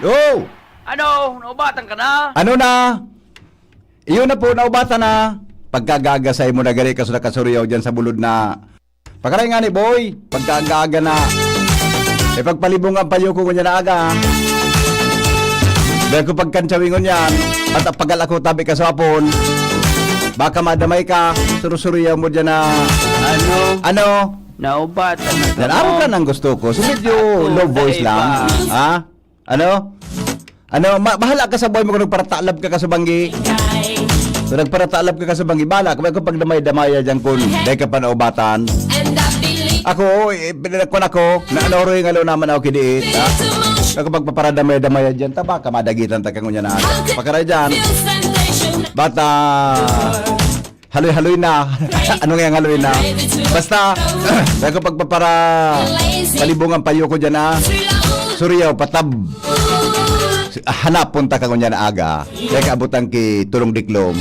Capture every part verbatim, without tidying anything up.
Oh! Ano? Naubatan ka na? Ano na? Iyon na po, naubatan na. Pagkagagasay mo na gari, kaso nakasuriyaw dyan sa bulod na. Pakaray nga ni boy, pagkaaga-aga na. E pagpalibong ang payo ko ngunyan na aga. Dahil ko pagkantsawingon yan, at pagal ako tabi ka sa hapon. Baka madamay ka, surusuriyaw mo dyan na. Ano? Ano? Naubatan na ka Yan, araw mo. Ka nang gusto ko. So, medyo Ako, low voice sa lang. Iba. Ha? Ano? Ano? Ma- bahala ka sa buhay mo kung nagparatalab ka ka sa banggi. Kung nagparatalab ka ka sa banggi, bahala ka. May kung pagdamay-damaya dyan kung dahil ka panaubatan. Ako, eh, pinakon ako, na ano rin nga naman ako kidiit. Ha? Ako pagpaparadamay-damaya dyan, taba ka, madagitan ta ka ngunya na. Pakaray dyan. Bata, haloy-haloy na. Ano nga yung haloy na? Basta, dahil ko pagpapara palibungan payo ko dyan, ah. Suryaw, patab. Hanapon ta ka ngunyan na aga. Dahil kaabutan ki tulong diklom.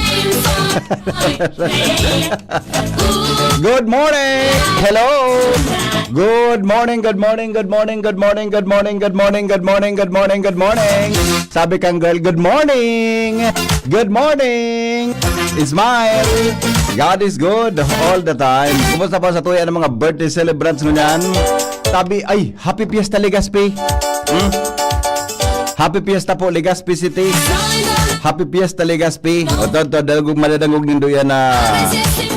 Good morning! Hello! Good morning, good morning, good morning, good morning, good morning, good morning, good morning, good morning, good morning. Sabi kang girl, good morning! Good morning! Smile! God is good all the time. Kumusta po sa tuya ng mga birthday celebrants ngunyan? Tabi, ay, happy fiesta Legazpi! Hmm? Happy fiesta po, Legazpi City. Happy fiesta, Legazpi. O, to, to, dangog, madadangog nindo yan na,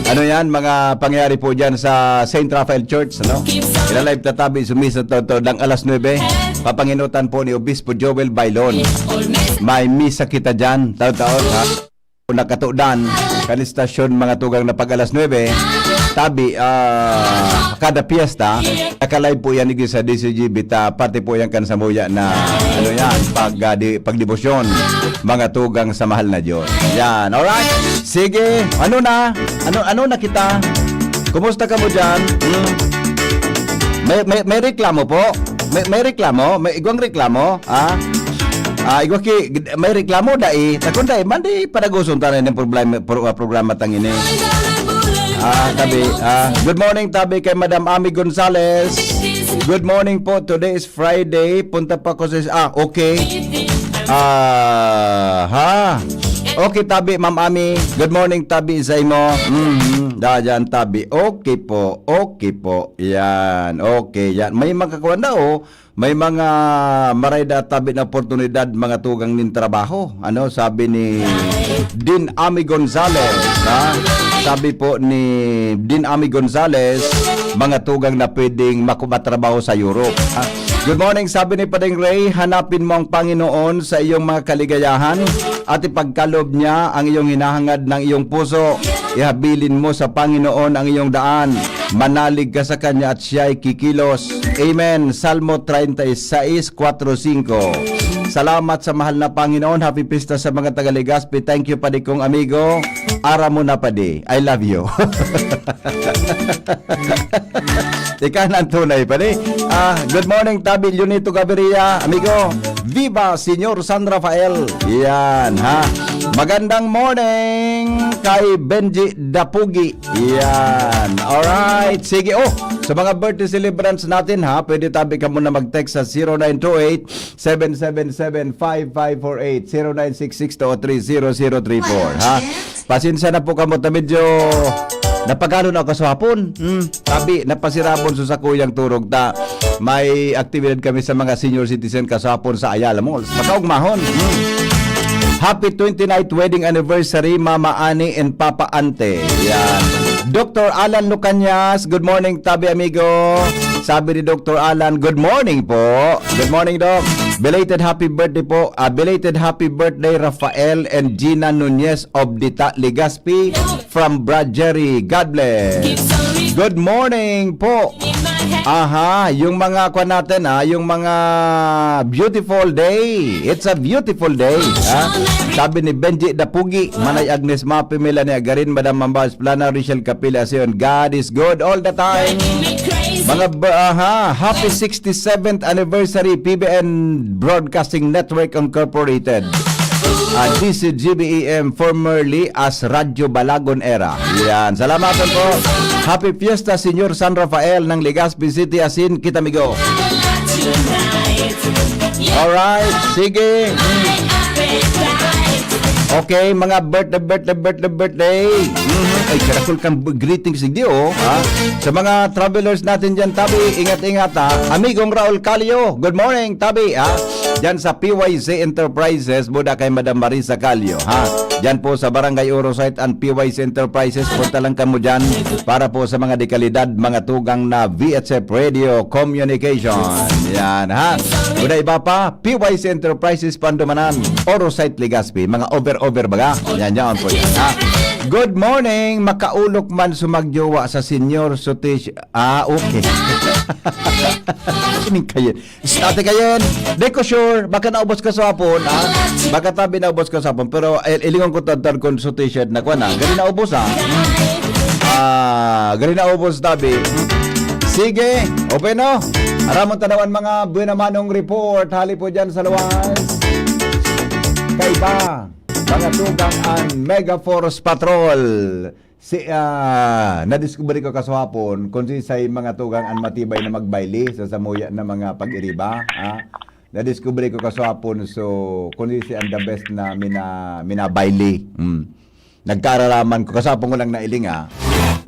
ano yan, mga pangyayari po dyan sa Saint Raphael Church, ano? Ila-live tatabi, sumisa to, to, dang alas nuebe. Papanginutan po ni Obispo Joel Bailon. May misa kita dyan, taon-taon, ha? Nakatudan, kan istasyon mga tugang na pag alas nuebe, tabi, ah, kada piyesta, naka-live po yan igdi sa D C G B ta, pati po yan kan samuya na, ano yan, pag, ah, di, pagdebosyon, mga tugang sa mahal na Diyos. Yan, alright? Sige, ano na? Ano, ano na kita? Kumusta ka mo dyan? Hmm? May, may, may reklamo po? May, may reklamo? May igwang reklamo? Ah? Ah, igwa ki, may reklamo, dai. Takon dai, man di panaguson ta na yung problema, pro-, ah, programa tang ini. Ah, tabi, ah, good morning, tabi, kay Madam Ami Gonzales. Good morning po. Today is Friday. Punta pa ko sa, ah, okay. Ah, ha? Okay, tabi, Ma'am Ami. Good morning, tabi, sa imo. Mhm, da dyan, tabi. Okay po, okay po. Yan, okay, yan. May makakuha na, oh. May mga maray da tabi na oportunidad, mga tugang nin trabaho. Ano, sabi ni Din Ami Gonzales, ha? Sabi po ni Din Ami Gonzales, mga tugang na pwedeng makuha trabaho sa Europe, ha? Good morning, sabi ni Padeng Ray, hanapin mo ang Panginoon sa iyong mga kaligayahan at ipagkalob niya ang iyong hinahangad ng iyong puso. Ihabilin mo sa Panginoon ang iyong daan. Manalig ka sa Kanya at Siya'y kikilos. Amen. Salmo treinta y seis, cuatro, cinco. Salamat sa mahal na Panginoon. Happy Pista sa mga taga Legazpi. Thank you, padi kong amigo. Ara mo na, padi. I love you. Ika na ang tunay, padi. Ah, good morning, Tabi Leonito Gaviria. Amigo, viva Señor San Rafael. Yan, ha. Magandang morning kay Benji Dapugi. Yan. Alright. Sige. Oh, sa mga birthday celebrants natin, ha, pwede tabi ka muna mag-text sa zero nine two eight, seven seven seven, five five four eight, zero nine six six two three zero zero three four, ha? Pasensya na po kamo, ta medyo napagano na ako sa hapon. Hmm, tabi, napasirabon sa sakuyang turog ta. May aktibidad kami sa mga senior citizen kasapon sa Ayala Malls. Makaugmahon. Hmm. Happy twenty-ninth wedding anniversary, Mama Ani and Papa Ante. Yan. Doctor Alan Lucanyas, good morning, tabi amigo. Sabi ni Doctor Alan, good morning po. Good morning, Doc. Belated happy birthday po. Ah, belated happy birthday, Rafael and Gina Nunez of Dita, Legazpi. From Brad Jerry. God bless. Good morning po. Aha, yung mga kwan natin, ha, yung mga beautiful day. It's a beautiful day, ha? Sabi ni Benji Dapugi, Manay Agnes Mapi, Melanie Agarin, Madam Mambas Plana, Richelle Capilla Sion, God is good all the time. Mga ba-, aha, happy sixty-seventh anniversary, P B N Broadcasting Network Incorporated. Ah, D C G B E M, formerly as Radyo Balagon Era. Yan. Salamatan po. Happy Fiesta, Señor San Rafael ng Legazpi City, asin kita, amigo. Alright, sige. Okay, mga birthday, birthday, birthday, birthday. Mhm. Ay, karakol kang b- greetings, hindi, oh, ha? Sa mga travelers natin dyan, tabi, ingat-ingat, ha? Amigong Raul Calio, good morning, tabi, ha? Dyan sa P Y C Enterprises, buda kay Madam Marisa Calio, ha? Dyan po sa Barangay Oro Site and P Y C Enterprises, punta lang kamo dyan para po sa mga dekalidad, mga tugang na V H F Radio Communication. Yan, ha? Una iba pa, P Y C Enterprises Pandumanan, Oro Site, Legazpi, mga over-over baga. Yan, yan po yan, ha? Good morning, makaulok man sumagjowa sa senior Sutish. Ah, okay. Sining kayo. Ate Kayen, di ko sure, baka naubos ka sa hapon, ha? Baka tabi naubos ka sa hapon, pero, eh, ilingon ko tadtad kun sa t-shirt na kuwan, ha? Gari naubos, ha? Ah, gari naubos, tabi. Sige, open, no? Aramon tanawan mga buena manong report, hali po dyan sa luwas. Kaiba, mga tugang an Mega Force Patrol. Si, ah, nadiskubre ko kasuhapon kung siisay mga tugang an matibay na magbayli sa samuya na mga pag-iriba, ah. Nadiskubre ko kasuhapon, so, kung siisay an the best na mina-, minabayli. Hmm. Nagkaararaman ko, kasuhapon ko lang nailing, ah.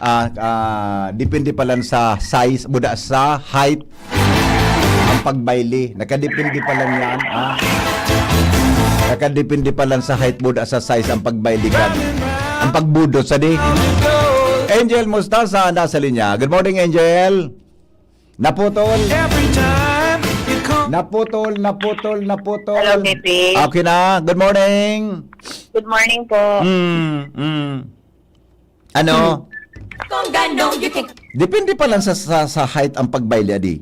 Ah, ah, depende pa lang sa size, buda sa height, ang pagbayli. Nakadepende pa lang yan, ha? Nakadepende pa lang sa height mo, sa size ang pagbayli kan. Ang pagbudo sa di. Angel Mostaza nasa linya. Good morning, Angel. Naputol. Naputol, naputol, naputol. Hello, Pipi. Okay na. Good morning. Good morning po. Mm, mm. Ano? Kung gano'n you can Depende pa lang sa, sa, sa height ang pagbayli, adi.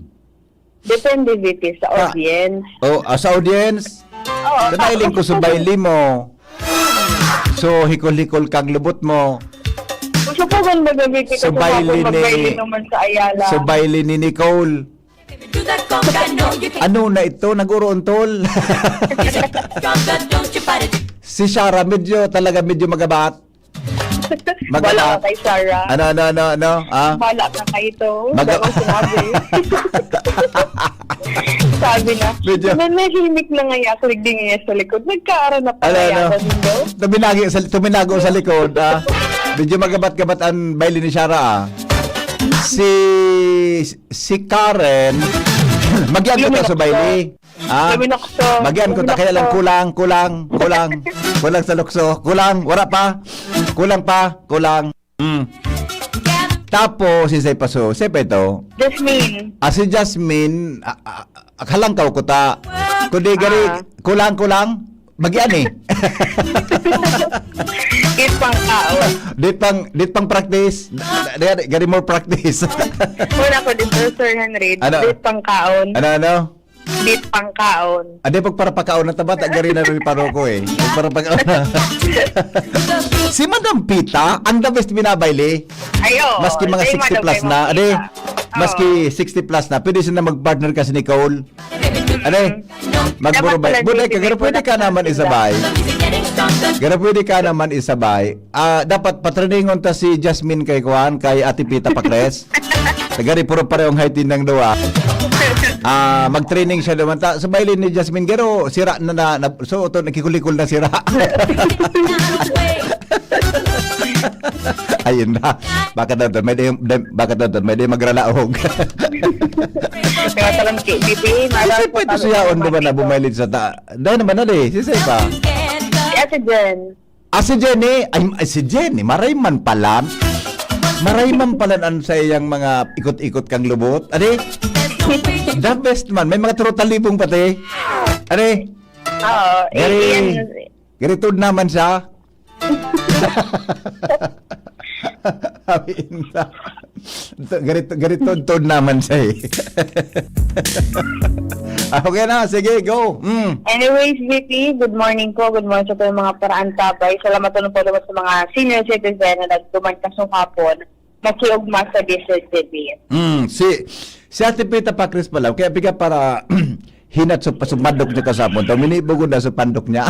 Depende, V P, sa Ah. audience. Oh, ah, sa audience, Oo, nabailing ko sa bayli mo. So, hikol-hikol kang lubot mo. Gusto ko man mag-V P kasi So, bayli ako ni- magbayli naman sa Ayala. So, bayli ni Nicole. do that kung gano'n you can Ano na ito? Nag-uruntol. Kung gano'n you para Si Shara, medyo talaga medyo magabat. Wala Magabat. ka kay Sarah. Ano, ano, ano, ano? Ah? Wala ka kay ito. Mag- Wala ko sinabi. Sabi na, Medyo- "Nananahimik na nga ako, ligdi nga sa likod. Nagkaara na pa Ano, kaya ano? ako nindo?" Tuminago sa, tuminago sa likod, ah. Medyo magabat-gabat ang bayli ni Shara, ah. Si, si Karen, magyan ko ta sa bayli. Ah, Luminokso. magyan ko ta, kaya lang kulang, kulang, kulang. Kulang sa lukso. Kulang, wala pa. Kulang pa, kulang. Mm. Tapos, si Zay Paso, siya pa ito. Jasmine. Ah, si Jasmine, ah, ah, ah, halangkaw ko ta. Kundi gari, Ah. kulang, kulang. Magyan eh. It pang tao. Dit pang, dit pang practice. Gari, gari more practice. Wala ko dito, Sir Henry. Ano? It pang kaon. Ano, ano? It pang kaon. Ade, pagparapakaon na tabata, gari na rin paroko eh. Pagparapakaon na. Si Madam Pita, ang the best binabayli. Ayo. Maski mga sixty plus na, ade, maski sixty plus na, pwede sila mag-partner kasi ni Cole. Ade, magburubay. Buday ka, pero pwede ka naman isabay. Pero pwede ka naman isabay. Ah, dapat patrainingon ta si Jasmine kay Kuan, kay Ate Pita Pakres. Gari, puro parehong height din ng duwa. Ah, mag-training siya naman. Ta, sa bailin ni Jasmine, garo, sira na na, na so, ito, nakikulikol na sira. Ayun na. Baka daw, may day, day- baka daw, may day magralaog. Kaya talang K B P, Kasi pa ito siya, on ba na bumailid sa ta? Dahil naman na, di. Si Sepa. Si Ate Jen. Ah, si Jenny, ay, ay, si Jenny, maray man palan. Maray man palan ang sa iyang mga ikot-ikot kang lubot. Ade? The best man. May mga trotalibong pati. Ade? Oo. Gari, Iyan. Gari, tuod naman siya. Sabi na. Gari, gari, tuod, tuod naman siya eh. Ah, okay na, sige, go. Mm. Anyways, V P, good morning po. Good morning sa mga paraantabay. Salamat po po naman sa mga senior citizen na nagduman kasong hapon. Makiugma sa D S T V. Mm, si si Ate Pita Pakris pala, kaya piga para hinat sa pasumandok niya kasapon. Ito, minibugod na sa pandok niya.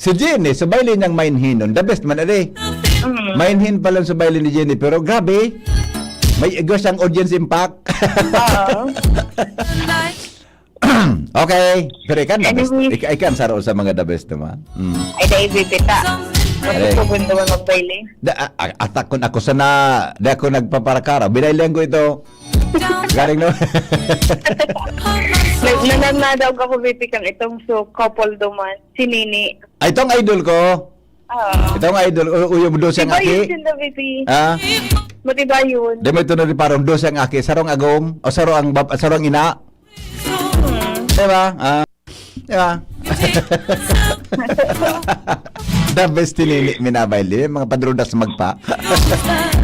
Si Jenny, sa baile niyang mainhinon. The best man, ade. Mm. Mainhin pa lang sa baile ni Jenny. Pero grabe, May igwa siyang audience impact. Oo. Okay. Pero ikan the best. Anyway. Ik-, ikan saro sa mga the best naman. Mm. Ay, dai bibita. Ay. Matutugon naman magbayle. Da, a-, a-, atak kun ako sana, di ako nagpaparakara. Binaylehan ko ito. Galing no? Nag-, nananadaw ako, Bibi, kang itong so couple duman. Si Nini. Ay, itong idol ko. Oo. Itong idol, u-, uyo mo daw siyang Diba aki? Yun, Sinda, Bibi? Ah? Matiba yun. Di mo ito nariparong daw siyang aki. Sarong agom, o sarong bab-, sarong ina. Hmm. Diba? Ah, diba? The best tinili, minabay li. Mga padrudas magpa.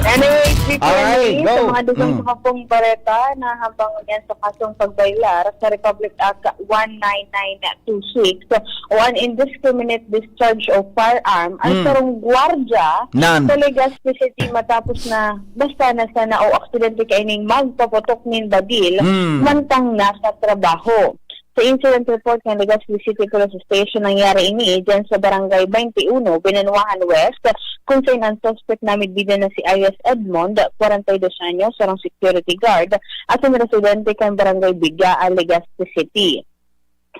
Anyway, Bibi, Alright, Annie, go. Sa mga dugang Mm. sa Kampong Bareta na hambang niyan sa kasong pagbaylar sa Republic Act one nine nine two six o an indiscriminate discharge of firearm ang Mm. sarong gwardya Nan. sa Legazpi City matapos na basta na sana o aksidente kaining magpaputok nin badil Mm. mantang nasa trabaho. Sa incident report ng Legazpi City Police Station, nangyari ini dyan sa Barangay twenty-one, Binanuahan West, kung saan ang suspect na midbida na si alias Edmond, kwarenta y dos anyos, sarong security guard, asin residente kan Barangay Bigaa, Legazpi City.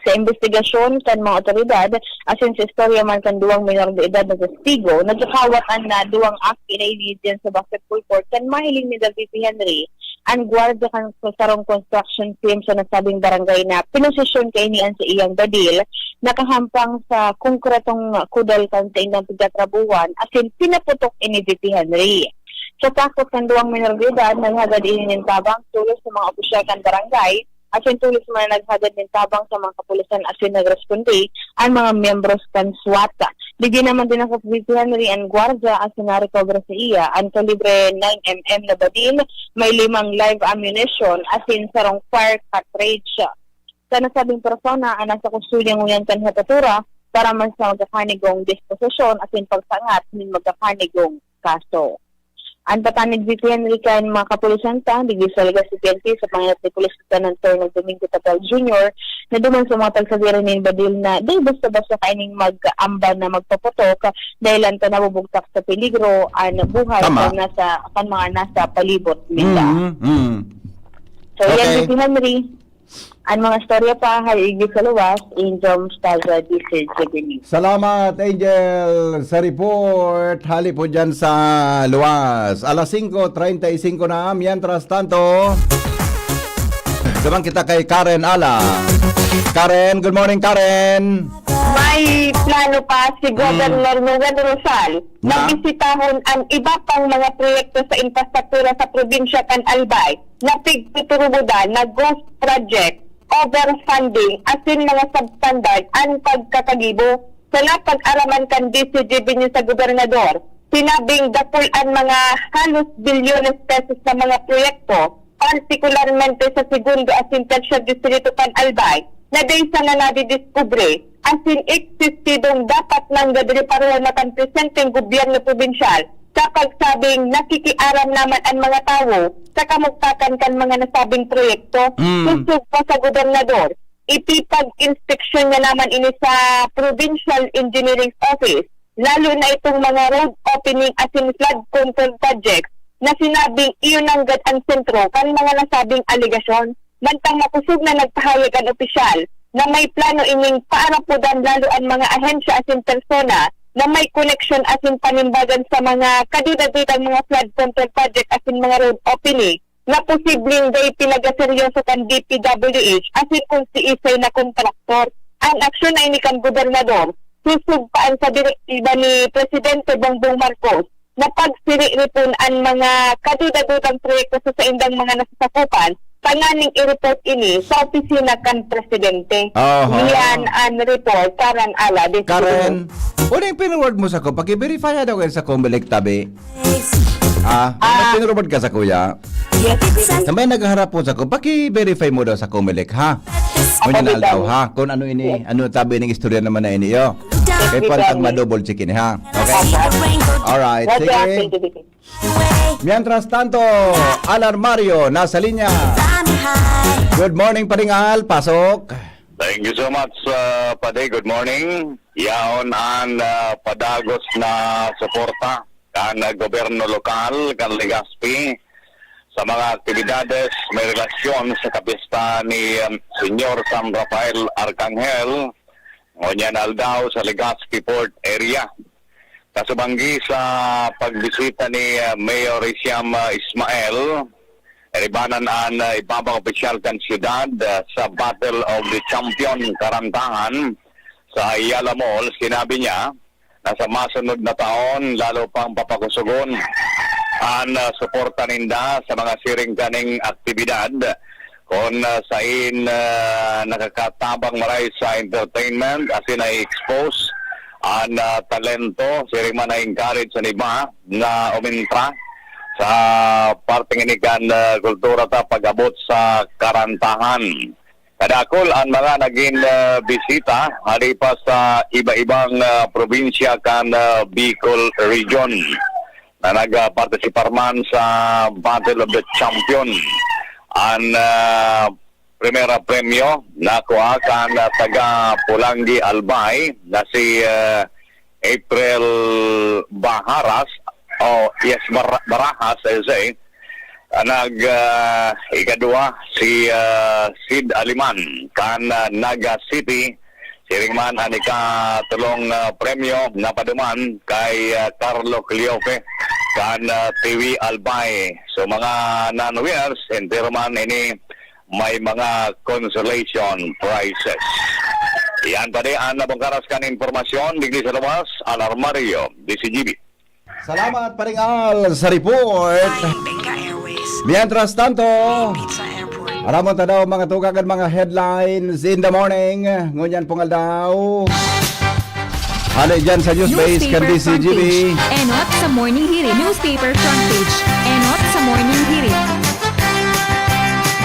Sa imbestigasyon kan mga otoridad, asin sa istorya man kan duwang minor de edad na testigo, nagkakawat an, ah, duwang aki na ini diyan sa basketball court kan mahiling ni David Henry, an gwardiya kan sa sarong construction firm sa nasabing barangay na pinosisyon kaini an sa iyang badil, nakahampang sa konkretong kudal kan saindang pagtatrabuhan, asin pinaputok ini V P Henry. Sa takot kan duwang minor de edad, naghagad ini nin tabang tolos sa mga opisyal kan barangay, asin tolos man an naghagad nin tabang sa mga kapulisan asin nagresponde an mga miyembros kan SWAT. Digdi naman dinakop ni Henry an gwardiya asin narecover sa iya an kalibre nine M M na badil, may limang live ammunition asin sarong fire cartridge. Sa nasabing persona an nasa kustodiya ngunyan kan hepyatura para man sa magkakanigong disposisyon asin pagsangat nin magkakanigong kaso. An patanid ni Henry kan mga kapulisan ta, digdi sa Legazpi P N P sa pangenot ni Police Lieutenant Colonel Domingo Tapal Junior, na duman sa mga pagsadiri nin badil na di basta-basta kaining mag-amban na magpaputok, dahil an ta nabubugtak sa peligro an buhay Tama. kan nasa, kan mga nasa palibot ninda. Mm, mm. So, yan Okay. si Henry. An mga istorya pa, Hayo Igdi sa Luwas, Angel Mostaza, D C Juvenil. Salamat, Angel, sa report. Hali po dyan sa Luwas. Alas singko treinta y cinco na. Mientras tanto, naman kita kay Karen Ala. Karen, good morning, Karen. May plano pa si Hmm. Governor Noel Rosal na Na? bisitahon ang iba pang mga proyekto sa infrastruktura sa probinsya kan Albay na pigtuturubodan na ghost project, overfunding, asin mga substandard an pagkakagibo. Sa napag-araman kan D C G B News sa gobernador, sinabing dakul an mga halos bilyones pesos na mga proyekto, partikularmente sa segundo asin tercer distrito kan Albay, na dai sana nadidiskubre asin eksistidong dapat nanggad reparohan na kan presenteng gobyerno probinsyal, sa pagsabing nakikiaram naman an mga tawo sa kamugtakan kan mga nasabing proyekto. Mm. Sosog pa sa gobernador, ipipag-inspeksyon niya naman ini sa Provincial Engineering Office, lalo na itong mga road opening asin flood control projects na sinabing iyo nanggad an sentro kan mga nasabing alegasyon. Mantang makosog na nagpahayag an opisyal na may plano ining paarapodan lalo an mga ahensya asin persona na may koneksyon asin panimbagan sa mga kaduda-dudang mga flood control project asin mga road opening na posibleng dai pinagaseryoso kan D P W H asin kun siisay na kontraktor. An aksyon na ini kan gobernador, sosog pa an sa direktiba ni Presidente Bongbong Marcos na pagsiririton an mga kaduda-dudang proyekto sa saindang mga nasasakupan, tanganing i-report ini sa opisina kan presidente. Aha. Yan an report, Karen Ala, de Karen, uling pinurward mo sa ko, paki-verify daw kayo sa Comelec tabi. Ah, Ah. pinurward ka sa kuya. Yes, yes. Sa may naghaharap po sa ko, paki-verify mo daw sa Comelec, ha? Ako Ngunyan na din. aldaw, ha? Kung ano ini, Yes. ano tabi ng istorya naman na ini, yo. Kay Yes, puwantang yes. ma-double check ini, ha? Okay? Alright, Yes, sige. yes, thank you, thank you. Mientras tanto, Alan Mario, nasa linya. Good morning, Paring Al. Pasok. Thank you so much, uh, Pade. Good morning. Yaon an, uh, padagos na suporta kan, uh, gobyerno lokal, kan Legazpi, sa mga aktibidades may relasyon sa kapista ni, um, Señor San Rafael Arcangel, ngunyan aldaw sa Legazpi Port Area. Kasubanggi sa pagbisita ni, uh, Mayor Riciam, uh, Ismael, iribanan an, uh, ibabang opisyal kan siyudad, uh, sa Battle of the Champion karantahan sa Ayala Mall. Sinabi niya na sa masunod na taon, lalo pang papakusugon an, ah, suporta ninda sa mga siring kaning aktibidad. Kun, ah, sain, ah, nakakatabang maray sa entertainment, asin na-expose an, ah, talento, siring man na-encourage an iba na umintra sa parteng ini kan, ah, kultura ta pag-abot sa karantahan. Kadakul an mga nagin, ah, bisita hali pa sa iba-ibang, ah, probinsya kan, ah, Bicol Region na nag, ah, partisipar man sa Battle of the Champion. An, ah, primera premyo nakua kan, ah, taga Polangui, Albay na si, ah, April Baharas, o yes, Bar-, Barajas, I say, ah, nag, ah, ikadua si, ah, Sid Aliman kan, ah, Naga City. Siring man an ikatulong, ah, premyo napaduman kay, ah, Carlo Cleofe kan, ah, Tiwi, Albay. So, mga non-winners, entero man ini may mga consolation prizes. Yan pa di an nabungkaras kan impormasyon digdi sa luwas, Alarmario, D C G B. Salamat, Paring Al, sa report. Flying Benga Airways. Mientras tanto, Pizza Airport. Aramon ta daw mga tugang kan mga headlines in the morning. Ngunyan pong aldaw. Hali dyan sa news base kan Newspaper D C G B. Front page. Enot sa Morning Hirit. Newspaper front page. Enot sa Morning Hirit.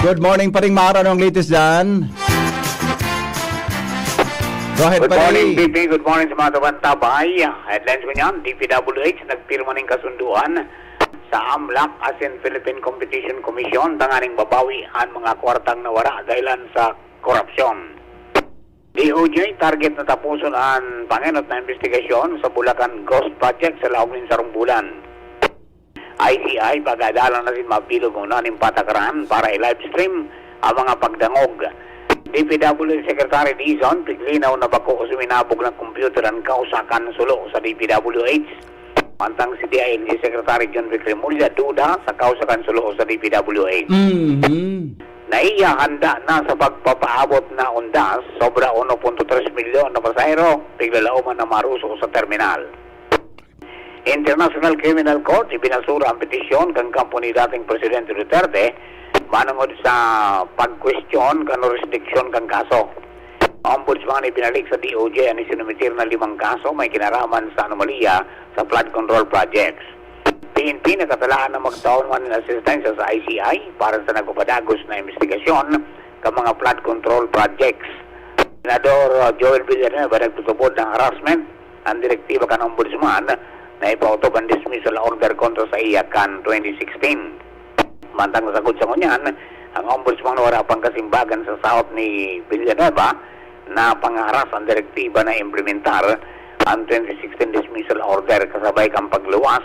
Good morning, Paring Mar. Anong latest dyan? Go ahead, Good morning, Paring. B P. Good morning sa mga tabang-tabay. Headlines ko niyan, D P W H nagpirma ning kasunduan sa AMLAC asin Philippine Competition Commission tanganing mabawi an mga kwartang nawara dahilan sa korupsyon. D O J, target na taposon an pangenot na imbestigasyon sa Bulacan Ghost Project sa laog nin sarong bulan. I C I, pag-aadalan na rin mabilog nguna nin patakaran para i-livestream ang mga pagdangog. D P W Secretary Dizon, piglinaw na bako suminabog na computer an kausa kan sulo sa D P W H. Mantang si D I L G Secretary John Vic Remulla duda sa kausa kan sulo sa D P W H. Mhm. Naiya handa na sa pagpapaabot na undas, sobra uno punto tres milyon na pasahero, piglalaoman na maruso sa terminal. International Criminal Court, ibinasura ang petisyon kan kampo ni dating Presidente Duterte manongod sa pagkwestiyon kan jurisdiction kan kaso. Ombudsman ibinalik sa D O J an isinumitir na limang kaso may kinaraman sa anomalya sa flood control projects. P N P nakatalaan na magtaon man nin asistensya sa I C I para sa nagpapadagos na imbestigasyon kan mga flood control projects. Senador Joel Villanueva nagtutubod na harassment an direktiba kan Ombudsman na ipautob an dismissal order kontra saiya kan twenty sixteen. Mantang sagkod sa ngunyan, ang Ombudsman wara pang kasimbagan sa saot ni Villanueva na pangaras an direktiba na implementar an twenty sixteen dismissal order kasabay kan pagluwas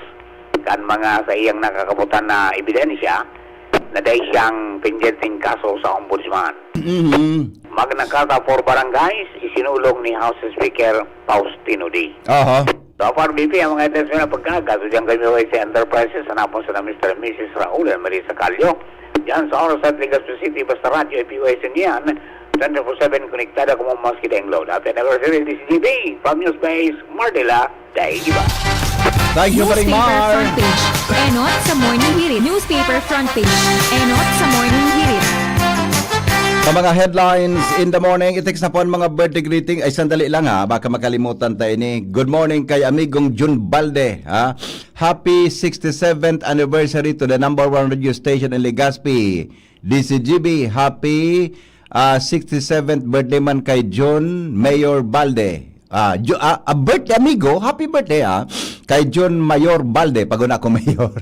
kan mga saiyang nakakabutan na ebidensya na dai siyang pendyenteng kaso sa Ombudsman. Mhm. Magna Carta for Barangays, isinulong ni House Speaker Faustino Dy. Aha. So far, B P, ang mga headlines na pagkaaga, so diyan kami sa Enterprises, hanapon sa Mister and Missus Raul and Marisa Calio. Diyan sa Orosat, Legazpi City, basta radyo, P O S yan. Twenty-four seven, konektado kamo maski daing load. Happy anniversary, D C G B, from News Base, Mardela, Daigiba. Thank you, Paring Newspaper Mar. Front page. Enot sa Morning Hirit. Newspaper front page. Enot sa Morning Hirit. Sa mga headlines in the morning, i-text na po ang mga birthday greeting. Ay, sandali lang ha, baka makalimutan tayo ni. Good morning kay amigong Jun Balde, ha? Happy sixty-seventh anniversary to the number one radio station in Legazpi, D C G B. Happy, ah, sixty-seventh birthday man kay Jun Mayor Balde. Ah, Jo-, ah, ah, birthday, amigo. Happy birthday, ah. Kay Jun Mayor Balde. Pag una ko mayor.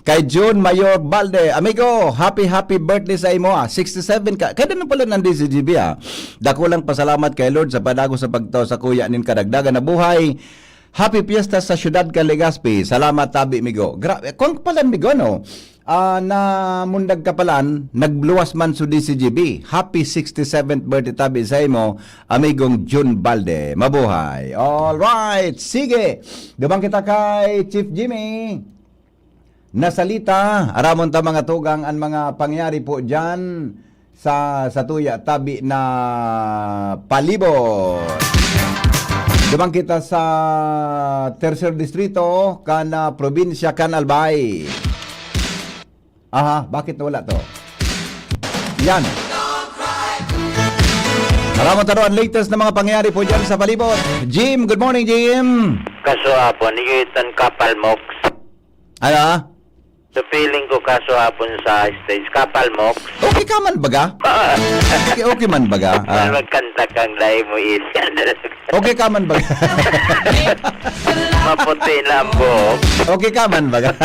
Kay Jun Mayor Balde. Amigo, happy, happy birthday sa imo, ah. Sixty-seven ka. Kaya na pala ng D C G B, ah. Dakulang pasalamat kay Lord sa padago sa pagtao sa kuya nin kadagdagan na buhay. Happy Fiesta sa siyudad kan Legazpi. Salamat, tabi, migo. Gra-, kung pala, migo, no? Ah, namundag ka palan, nagluwas man su D C G B. Happy sixty-seventh birthday tabi saimo, amigong Jun Balde. Mabuhay. All right, sige. Gabang kita kay Chief Jimmy. Nasalita, aramon ta mga tugang an mga pangyari po diyan sa, sa tuya tabi na palibot. Gabang kita sa Tercer Distrito, kan, ah, probinsya kan Albay. Aha, bakit nawala to? Yan. Aramon ta ro an latest na mga pangyayari po dyan sa palibot. Jim, good morning, Jim. Kaso apon, iyo itan kapal moks. Ano? So feeling ko kaso apon sa stage, kapal moks. Okay ka man baga? Ah. Okay, okay man baga? Ah. Magkanta kang dai mo is. Okay ka man baga? Maputi na ang buhok. Okay ka man baga?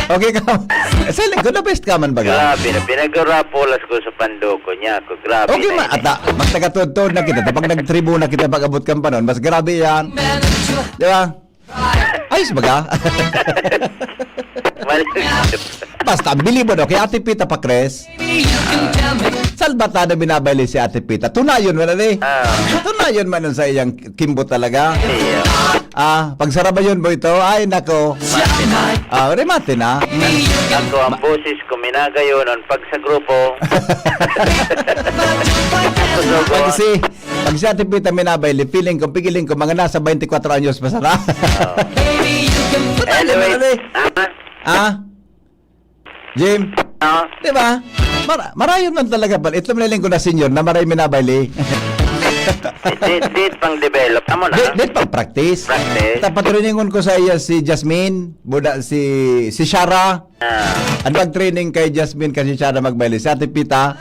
Okay ka man. Sa lingkod, the best ka man baga? Grabe na, pinagurapulas ko sa panduko niya ako. Grabe Okay na man, ini. ata, mas tagatudtod na kita. Pag nagtribuna kita, pag-abot kang panon, mas grabe yan. Di ba? Ayos baga? Mal- Basta, ang bilibon, okay, Ate Pita Pacres. Salbata na binabayli si Ate Pita. Tunayon mo na ni. Ah. Tunayon man ang sa iyang kimbo talaga. Iya. Ah, pagsarabayon mo ito, ay nako. Ah, remate na. Ako ang boses ko, minagayon, ang pag sa grupo. Pag si, pag si Ate Pita minabayli, feeling ko, pigiling ko, mga nasa twenty-four anyos pa sana. Tunayon mo na ni. Ah? Ah? Jim? Ah? Di ba? Mara-, marayon man talaga pala. Ito man ko na senior na maray minabayli. Di, di pang develop. Amo na. Di, di pang practice. Practice. Tapos triningon ko sa iya si Jasmine, buda si, si Shara. Ah. Ano ang training kay Jasmine kasi siya na magbayli? Si Ate Pita.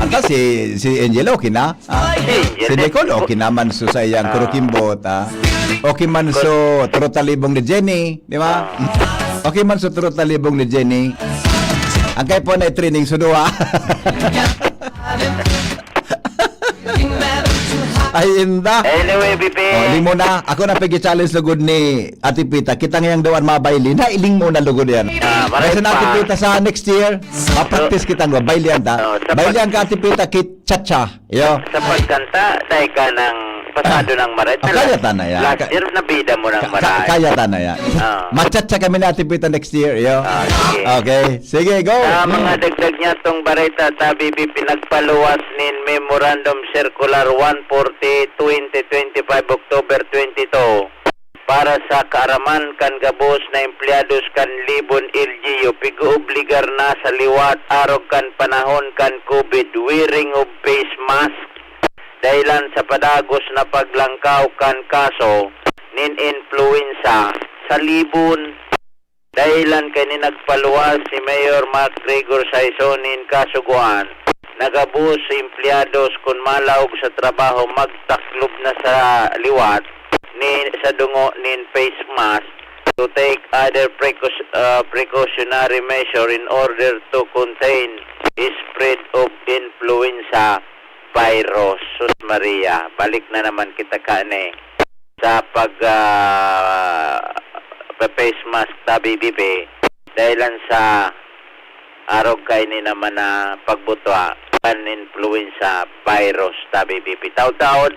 Ata si, si Angel okay na? Ah, Si Angel. si Nicole okay naman so sa iyang Ah. kurukimbot, ah. Okay man so turo talibong ni Jenny, di ba? Ah. Okay man so turo talibong ni Jenny. Ang kay po na training so duha. Ay, inda. Anyway, B P. Oh, limo na. Ako na pag-challenge lugod ni Ate Pita. Kita ngayang dawan mabayli. Nailing mo na lugod yan. Ah, maray Kasi pa. Ate Pita sa next year, ma-practice kita nga. Baylian ta. Oh, sa pag- Baylian ka, Ate Pita, kit cha-cha. Yo. Sa pagkanta, dahil ka ng pasado ng maray. Ah, kaya ta na yan. Last Ka- year, nabida mo ng Ka- maray. ka- kaya ta na yan. Ah. Machat siya kami ni Ate Pita next year, yo. Ah, sige. Okay. Sige, go. Sa Mm. mga dagdag niya tong bareta, tabi bi pinagpaluwas nin Memorandum Circular one forty, twenty twenty-five, October twenty-two, para sa kaaraman kan gabos na empleyados kan Libon L G U, pig-oobligar na sa liwat arog kan panahon kan COVID, wearing of face mask, dahilan sa padagos na paglangkaw kan kaso nin influenza sa Libon. Dahilan kani nagpaluwas si Mayor Mark Rigor Saison nin kasugoan na gabos sa empleyados kun malaog sa trabaho magtaklob na sa liwat ni sa dungo nin face mask to take other precau-, ah, precautionary measure in order to contain spread of influenza virus. Sus Maria, balik na naman kita kani sa pag, ah, pa-face mask tabi bibi dahilan sa arog kaini naman na pagbutwa kan influenza virus tabi bibi. Taod-taod,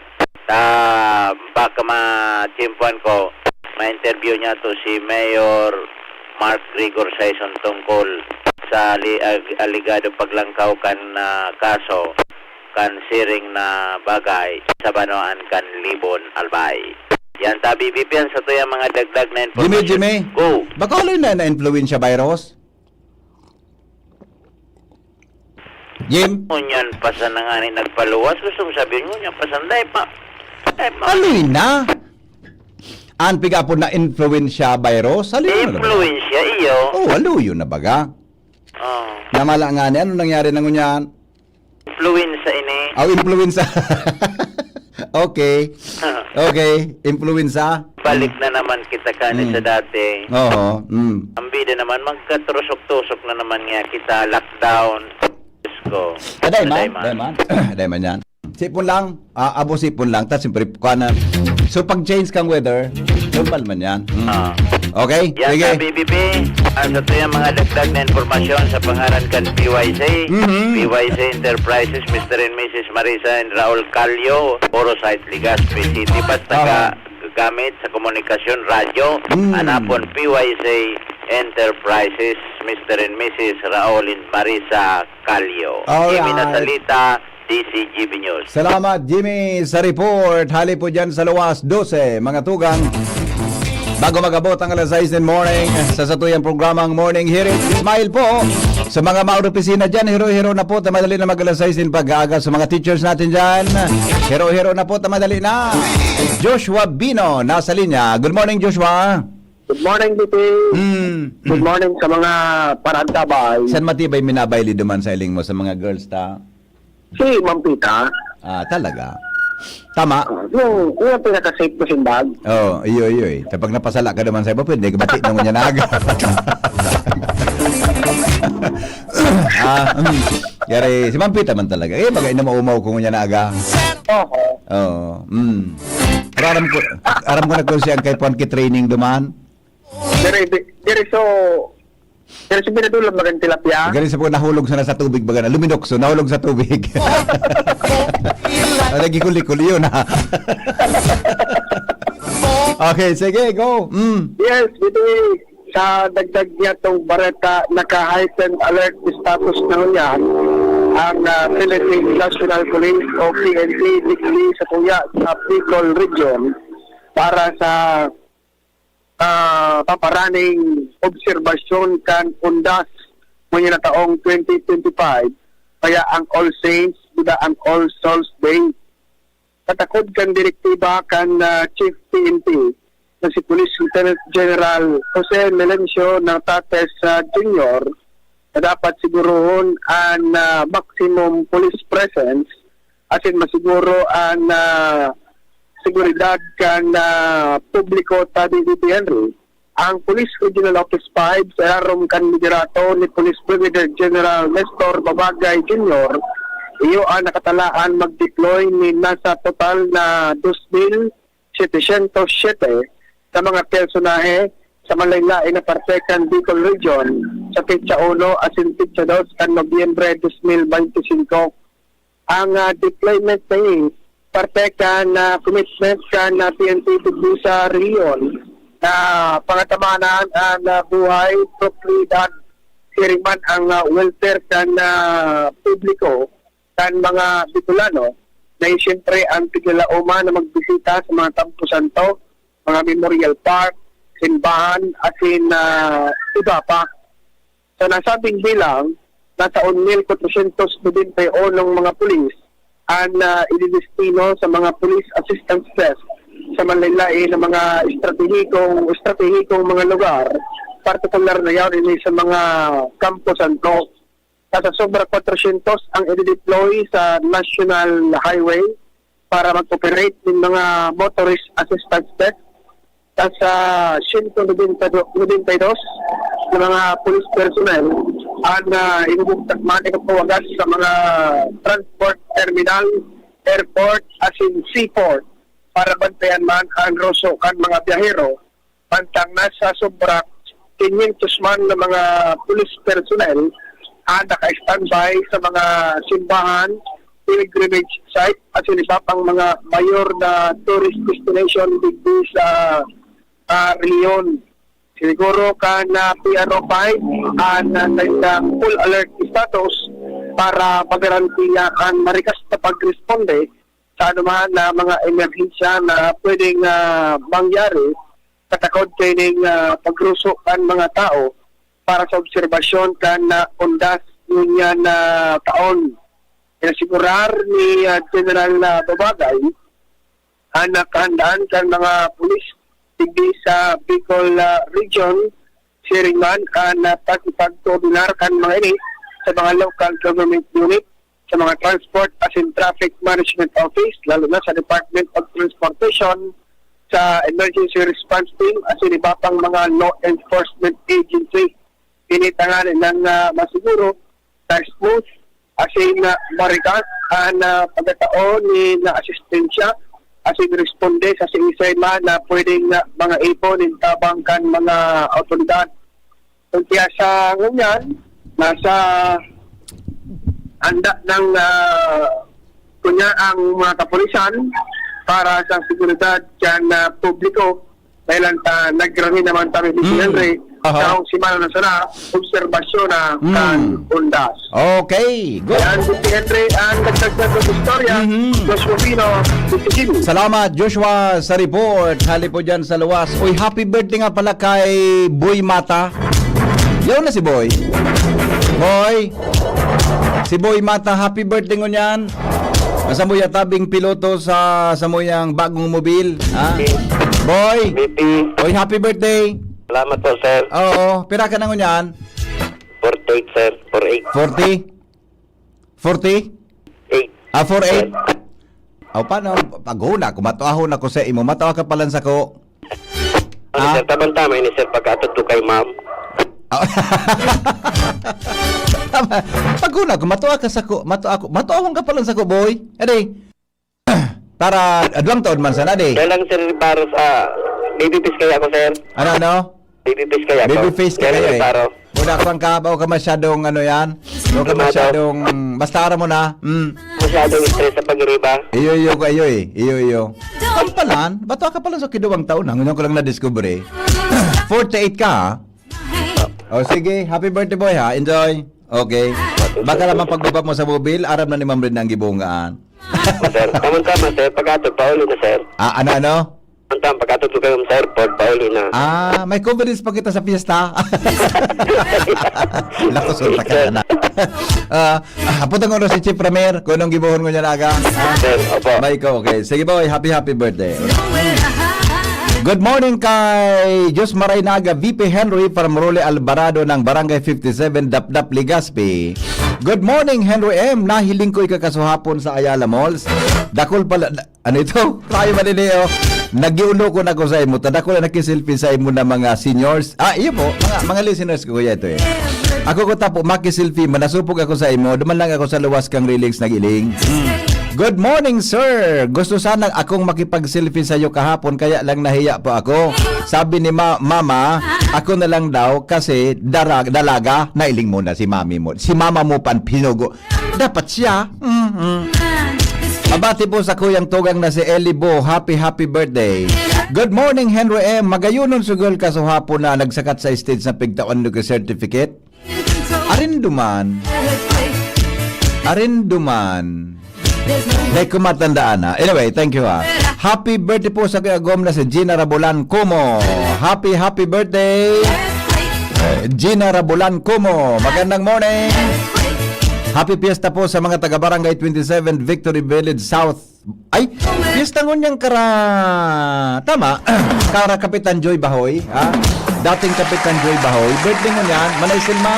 ta, baka matiyempuhan ko, ma-interview niya to si Mayor Mark Rigor Saison tungkol sa ali-, ag-, alegado paglangkaw kan, ah, kaso kan siring na bagay sa banwaan kan Libon, Albay. Yan, tabi, B P, yan sa tuyang mga dagdag na Jimmy, information. Jimmy, Go. Baka haloy na na-influensya virus? Jim? Ngunyan pa sa nangani nagpaluwas, gusto mo sabihin ngunyan pa sa nday pa. Ay, pa. Haloy na. An piga po na influensya virus? Haloy na naman. Influensya, iyo. Oh, haloy na baga. Oh. Namala nga ni, ano nangyari na ngunyan? Influenza ini. Aw, influenza. Okay. Okay, influenza. Balik na naman kita kani Mm. sa dati. Oo, mm. Ang bida naman, magkatusok-tusok na naman nga kita, lockdown. Diyos ko. Aday man, Aday man. aday man. Aday man yan. Sipon lang, ah, abo sipon lang, tas siyempre, kuha na. So, pag change kang weather, normal man yan. Mm. Ah. Okay? Yan Sige. Sa B B P, ang sa tuyang mga dagdag na impormasyon sa pangalan kan P Y C, Mhm. P Y C Enterprises, Mister and Missus Marisa and Raul Calio, Puro Site, Legazpi City. Basta Aha. ka gamit sa komunikasyon, radyo, Mm. hanapon P Y C Enterprises, Mister and Missus Raul and Marisa Calio. Alright. Jimmy Nasalita, D C G B News. Salamat, Jimmy, sa report. Hali po dyan sa Luwas, dose, mga tugang. Bago magabot ang alas sais in morning, sa satuyang programang Morning Hirit, smile po. Sa mga mauro opisina dyan, hiro-hiro na po, ta madali na mag alas sais in pag-aaga. Sa mga teachers natin dyan, hiro-hiro na po, ta madali na. Joshua Bino, nasa linya. Good morning, Joshua. Good morning, B P. Mm. Good morning sa mga paraantabay. San matibay minabay liduman sa iling mo sa mga girls ta? Si Mampita. Ah, talaga. Tama. Ah, yung, yung pinaka-safe ko simbag. Oh, iyo, iyo eh. Kapag napasala ka naman sa iba, pwede ka bati na ngunyan na aga. Ah, mm. Yari, si Mampita man talaga. Eh, bagay na maumaw ko ngunyan na aga. Oho. Oo. Mm. Pero aram ko, aram ko na kung siyang kay Puan ki training duman. Dire, dire so, dire so pinadulang magang tilapia. Galing sa po nahulog sana sa tubig baga na. Luminokso, nahulog sa tubig. Ah, nagikulikul yun ha. Okay, sige, go. Mm. Yes, B P. Sa dagdag niya tong bareta, naka-heightened alert status na niya ang ah, Philippine National Police o P N P digdi sa kuya sa Bicol Region para sa ah, paparaning obserbasyon kan undas ngunyan na taong twenty twenty-five, kaya ang All Saints, buda ang All Souls Day. Katakod kan direktiba kan ah, Chief P N P na si Police Lieutenant General Jose Melencio Nartates ah, Junior na dapat sigurohon an ah, maximum police presence asin masiguro an ah, seguridad kan ah, publiko ta, B P Henry. Ang Police Regional Office five sa ilarom kan liderato ni Police Brigadier General Nestor Babagay Junior, iyo ang nakatalaan mag-deploy nin nasa total na dos mil setecientos siete ka mga personahe sa manlaen-laen na parte kan Bicol Region sa petsa uno asin petsa dos kan Nobyembre dos mil baynte singko. Ang ah, deployment na ini parte kan ah, commitment kan ah, P N P digdi sa rehiyon na pangatamanan ang ah, buhay, propiedad, siring man ang ah, welfare kan ah, publiko, kan mga Bicolano, na siyempre ang tiglalauman na magbisita sa mga Kampo Santo, mga Memorial Park, simbahan, asin ah, iba pa. Sa nasabing bilang, nasa un mil kwatrosyentos nobenta y uno mga pulis an ah, ididestino sa mga Police Assistance Desk sa manlaen-laen na mga estratehikong, estratehikong mga lugar, partikular na yaon ini sa mga Kampo Santo. Nasa sobra kwatrosyentos ang i-deploy sa National Highway para mag-operate ng mga motorist assistance desk. Nasa siyento nobenta, nobenta y dos na mga police personnel ang uh, ibubugtak man ipapawagas sa mga transport terminal, airport, asin seaport para bantayan man ang ruso kan mga biyahero. Mantang nasa sobra quinientos man na mga police personnel ang naka-standby sa mga simbahan, pilgrimage site, asin iba pang mga mayor na tourist destination digdi sa ah, rehiyon. Siguro kan ah, P R O five ang ah, nag ah, full alert status para magarantiya ang marikas na pagresponde sa anuman na mga emerhensya na pwedeng ah, mangyari katakod kaining ah, pagruso kan mga tao para sa obserbasyon kan ah, undas ngunyan na taon. Inasigurar ni ah, General ah, Babagay ang ah, kahandaan kan mga pulis digdi sa Bicol ah, Region, siring man ang ah, pakikipagkoordinar kan mga ini sa mga local government unit, sa mga transport asin traffic management office, lalo na sa Department of Transportation, sa Emergency Response Team, asin iba pang mga law enforcement agency. Ini tanganing ah, masiguro na smooth asin ah, marikas ang ah, pagkatao ni na asistensya asin responde sa siisay man na pwedeng, ah, mga ipon nin tabang kan mga awtoridad. Kaya sa ngunyan, nasa handa ng, ah, kunya ang mga kapulisan para sa seguridad kan, ah, publiko. Dahil ang ta-, nagrani naman kami ni si Hmm. Henry, Aha. karong semana na sana, obserbasyon na Hmm. kan undas. Okay, good. Yan si Henry ang nagdagdag ng istorya, Mhm. Joshua Pino, Isigil. Salamat, Joshua, sa report. Hali po dyan sa luwas. Uy, happy birthday nga pala kay Boy Mata. Yaw na si Boy. Boy. Si Boy Mata, happy birthday ngunyan. Nasa mo yatabing piloto sa, sa mo yang bagong mobil, ha? Boy. B P. Oy, happy birthday. Salamat po, sir. Oo, pira ka na ngunyan? Forty-eight, sir. Forty-eight. Forty? Forty? Eight. Ah, four eight? Sir. Aw, paano? Paghuna ko, matuahon ako sa imo. Matuwa ka palan sako. Ano, Ah? sir? Tabang-tama ini, sir, pagkaatod ko kay ma'am. Ah. Tama. Paghuna ko, matuwa ka sako. Matuwa ko. Matuahon ka palan sako, boy. Adi. Para, adwang taon man sana, di. Kaya lang, sir, para sa baby face kaya ako, sir. Ano, ano? Baby face kaya ako. Baby face ka Kaya kaya, eh. Paro. Wala kang ka, baka ka masyadong, ano yan? Baka ka Masyado. masyadong, basta aram mo na. Mm. Masyadong stress sa pag-iriba. Iyo, iyo ko, iyo, eh. Iyo, iyo. Kampalan? Ba't ka pala sa kiduwang taon? Ang ko lang na-discover, eh. Forty-eight ka, ha? O, sige. Happy birthday, boy, ha? Enjoy. Okay. Baka lamang pagbaba mo sa mobil, aram na ni Ma'am Red na ang gibungaan. Sir, tama-tama, sir. Pag-atod, pauli na, sir. Ah, ano, ano? Ang tam, pag-atod ko kayo sa airport, pauli na. Ah, may confidence pa kita sa piyesta. Lakoson ta ka na. Ah, ah, putang ulo si Chief Ramer, kung anong gibohon ko niya na aga. Ah, Sir, opo. May ko, okay. Sige, boy, happy, happy birthday. Good morning kay Diyos Maray Naga, V P Henry from Rolly Alvarado ng Barangay fifty-seven, Dapdap, Legazpi. Good morning, Henry M. Nahiling ko ika kasuhapon sa Ayala Malls. Dakol pala, ano ito? Tayo ba din eh, oh? Nagiulo ko na ko sa imo. Tadako na nakiselfie sa imo na mga seniors. Ah, iyo po. Mga, mga listeners ko, kuya, ito eh. Ako ko tapo, makiselfie. Manasupog ako sa imo. Duman lang ako sa luwas kang Relix nag-iling. Hmm. Good morning, sir. Gusto sana akong makipag-selfie sa'yo kahapon, kaya lang nahiya po ako. Sabi ni ma-, mama, ako na lang daw kasi dara-, dalaga, nailing mo na si mami mo. Si mama mo pan pinugo. Dapat siya. Mhm. Mabati po sa kuyang tugang na si Eli Bo. Happy, happy birthday. Good morning, Henry M. Magayunon sugol ka sa hapon na nagsakat sa stage na pigtawan ko certificate. Arinduman. Arinduman. Dahil ko matandaan na. Anyway, thank you ha. Happy birthday po sa kagom na si Gina Rabulan Como. Happy, happy birthday. Eh, Gina Rabulan Como. Magandang morning. Happy fiesta po sa mga taga Barangay twenty-seven, Victory Village South. Ay, fiesta ngunyan kara, tama, kara Kapitan Joy Bahoy, ha? Dating Kapitan Joy Bahoy, birthday ngunyan, Manay Silma.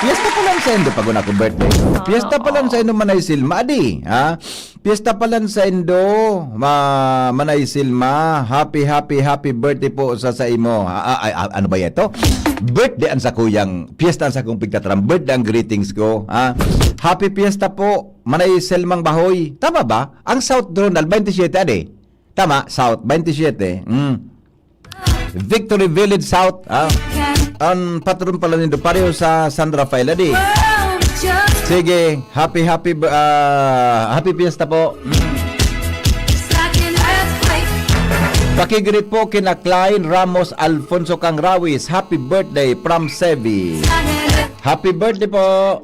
Fiesta pa lang sa indo, pag una ko birthday. Fiesta pa lang sa indo, Manay Silma, adi, ha? Fiesta pa lang sa indo, ma-, Manay Silma. Happy, happy, happy birthday po sa, sa imo. Ah, ah, ah, ano ba yan to? Birthday ang sa kuyang, fiesta ang sa kong pigtataram. Birthday ang greetings ko, ha? Happy fiesta po. Manay Selmang Bahoy. Tama ba? Ang South Dronal, twenty-seven, ade. Tama, South, twenty-seven. Mm. Victory Village South, ah. Ang patron pala nindo, pareho sa San Rafael, ade. Sige, happy, happy, ah, happy fiesta po. Mm. Pakigreet po kina Klein Ramos Alfonso Kangrawis. Happy birthday from Sevi. Happy birthday po.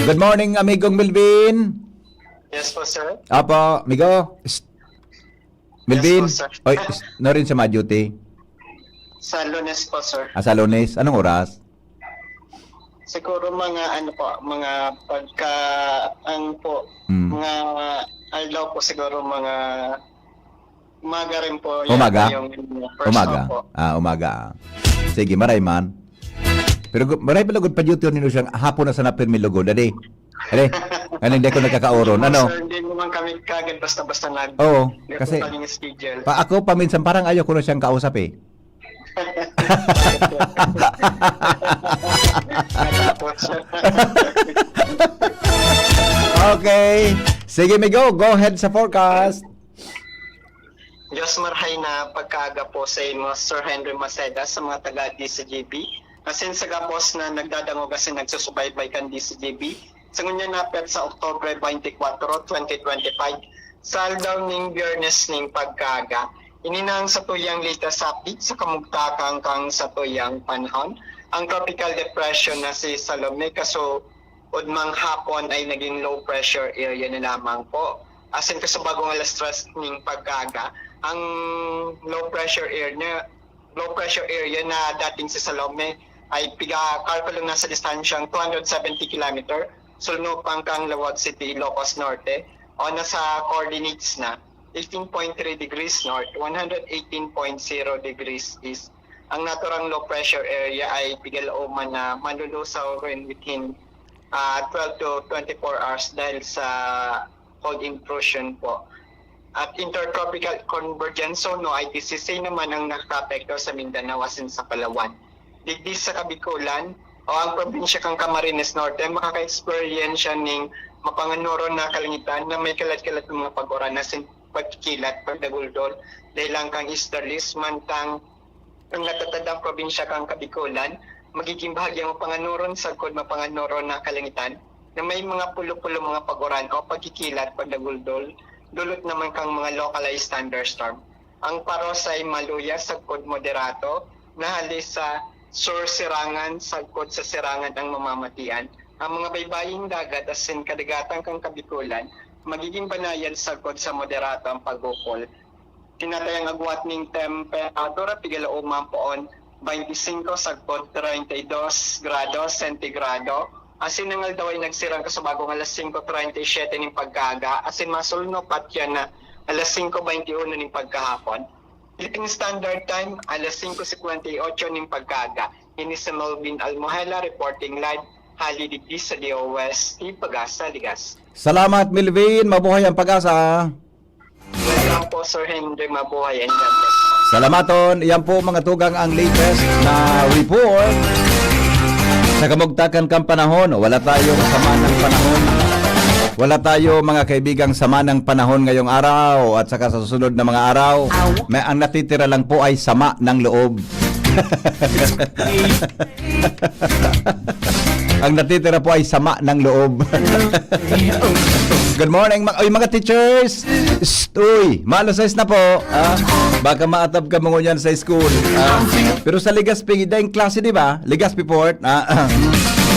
Good morning, amigong Melvin. Yes po, sir. Apo, amigo. Psst. Melvin. Yes po, sir. Oy, psst, na rin sa mga duty. Sa Lunes po, sir. Ah, sa Lunes. Anong oras? Siguro mga ano po, mga pagka, ang po, Hmm. mga adlaw po siguro mga umaga rin po yata Umaga? yung first Umaga? Opo. Ah, umaga. Sige, maray man. Pero gu-, maray pa lugod pa duty nino siyang hapon na sana pirmi lugod, adi. Adi, ano, hindi ako nagkakaoron, ano? Sir, hindi naman kami kagad basta-basta nag-, Oo, hindi kasi po kami schedule. Pa, ako paminsan parang ayaw ko na siyang kausap eh. Okay. Sige, Migo, go ahead sa forecast. Diyos marhay na pagkaaga po sa imo, Sir Henry Maceda, sa mga taga D C G B. Asin sa gabos na nagdadangog asin nagsusubaybay kan D C G B. Sa ngunyan na petsa, Oktubre twenty-four, twenty twenty-five, sa aldaw ning Biyernes ning pagkaaga. Ini na ang satuyang latest update sa kamugtakan kan satuyang panahon. Ang tropical depression na si Salome kaso Udmang hapon ay naging low pressure area na lamang po. Asin kasubagong alas tres ning pagkaaga, ang low pressure area na, low pressure area na dating sa Salome ay piga-, kalkulong nasa distansyang two hundred seventy kilometer, sulno pangkang Laoag City, Ilocos Norte, o nasa coordinates na eighteen point three degrees north, one hundred eighteen point zero degrees east. Ang naturang low pressure area ay pigalaoman na manlulusaw rin within ah, twelve to twenty-four hours dahil sa cold intrusion po. At Intertropical Convergence Zone o I T C C naman ang nakakaapekto sa Mindanao asin sa Palawan. Digdi sa Kabikulan o ang probinsya kan Camarines Norte, makaka-experience siya ning mapanganuron na kalangitan na may kalat-kalat ng mga pag-uran asin pagkikilat, pagdaguldol, dahil lang kang easterlies, mantang ang natatandang probinsya kan Kabikulan, magiging bahagyang mapanganuron sagkod mapanganuron na kalangitan na may mga pulo-pulo mga paguran o pagkikilat, pagdaguldol, dulot naman kang mga localized thunderstorm. Ang paros ay maluya sagkod moderato, na hali sa sur sirangan sagkod sa sirangan ang mamamatian. Ang mga baybaying dagat asin kadagatan kan Kabikulan, magiging banayad sagkod sa moderato ang pag-ukol. Tinatayang agwat ning temperatura, pigalaoman poon twenty-five sagkod treinta y dos grados sentigrado. Asin ang aldaw ay nagsirang kasubagong alas singko treinta y siete ning pagkaaga, asin masulno patyan na alas singko veintiuno ning pagkahapon. Philippine Standard Time, alas singko singkwenta y otso ning pagkaaga. Ini si Melvin Almohela reporting live hali digdi sa D O S, Pagasa, Ligas. Salamat, Melvin. Mabuhay ang Pagasa. Welcome po, Sir Henry. Mabuhay and God bless po. Salamaton. Iyan po, mga tugang, ang latest na report. Sa kamugtakan kan panahon, wala tayong sama ng panahon. Wala tayo, mga kaibigang, sama ng panahon ngayong araw at saka sa susunod na mga araw. May, ang natitira lang po ay sama ng loob. Ang natitira po ay sama ng loob. Good morning, ma-, oy, mga teachers. Shh, uy, maalas sais na po. Ah, baka maatab ka mga ngunyan sa school. Ah, pero sa Legazpi, dahil klase, di ba? Legazpi Port. Ah,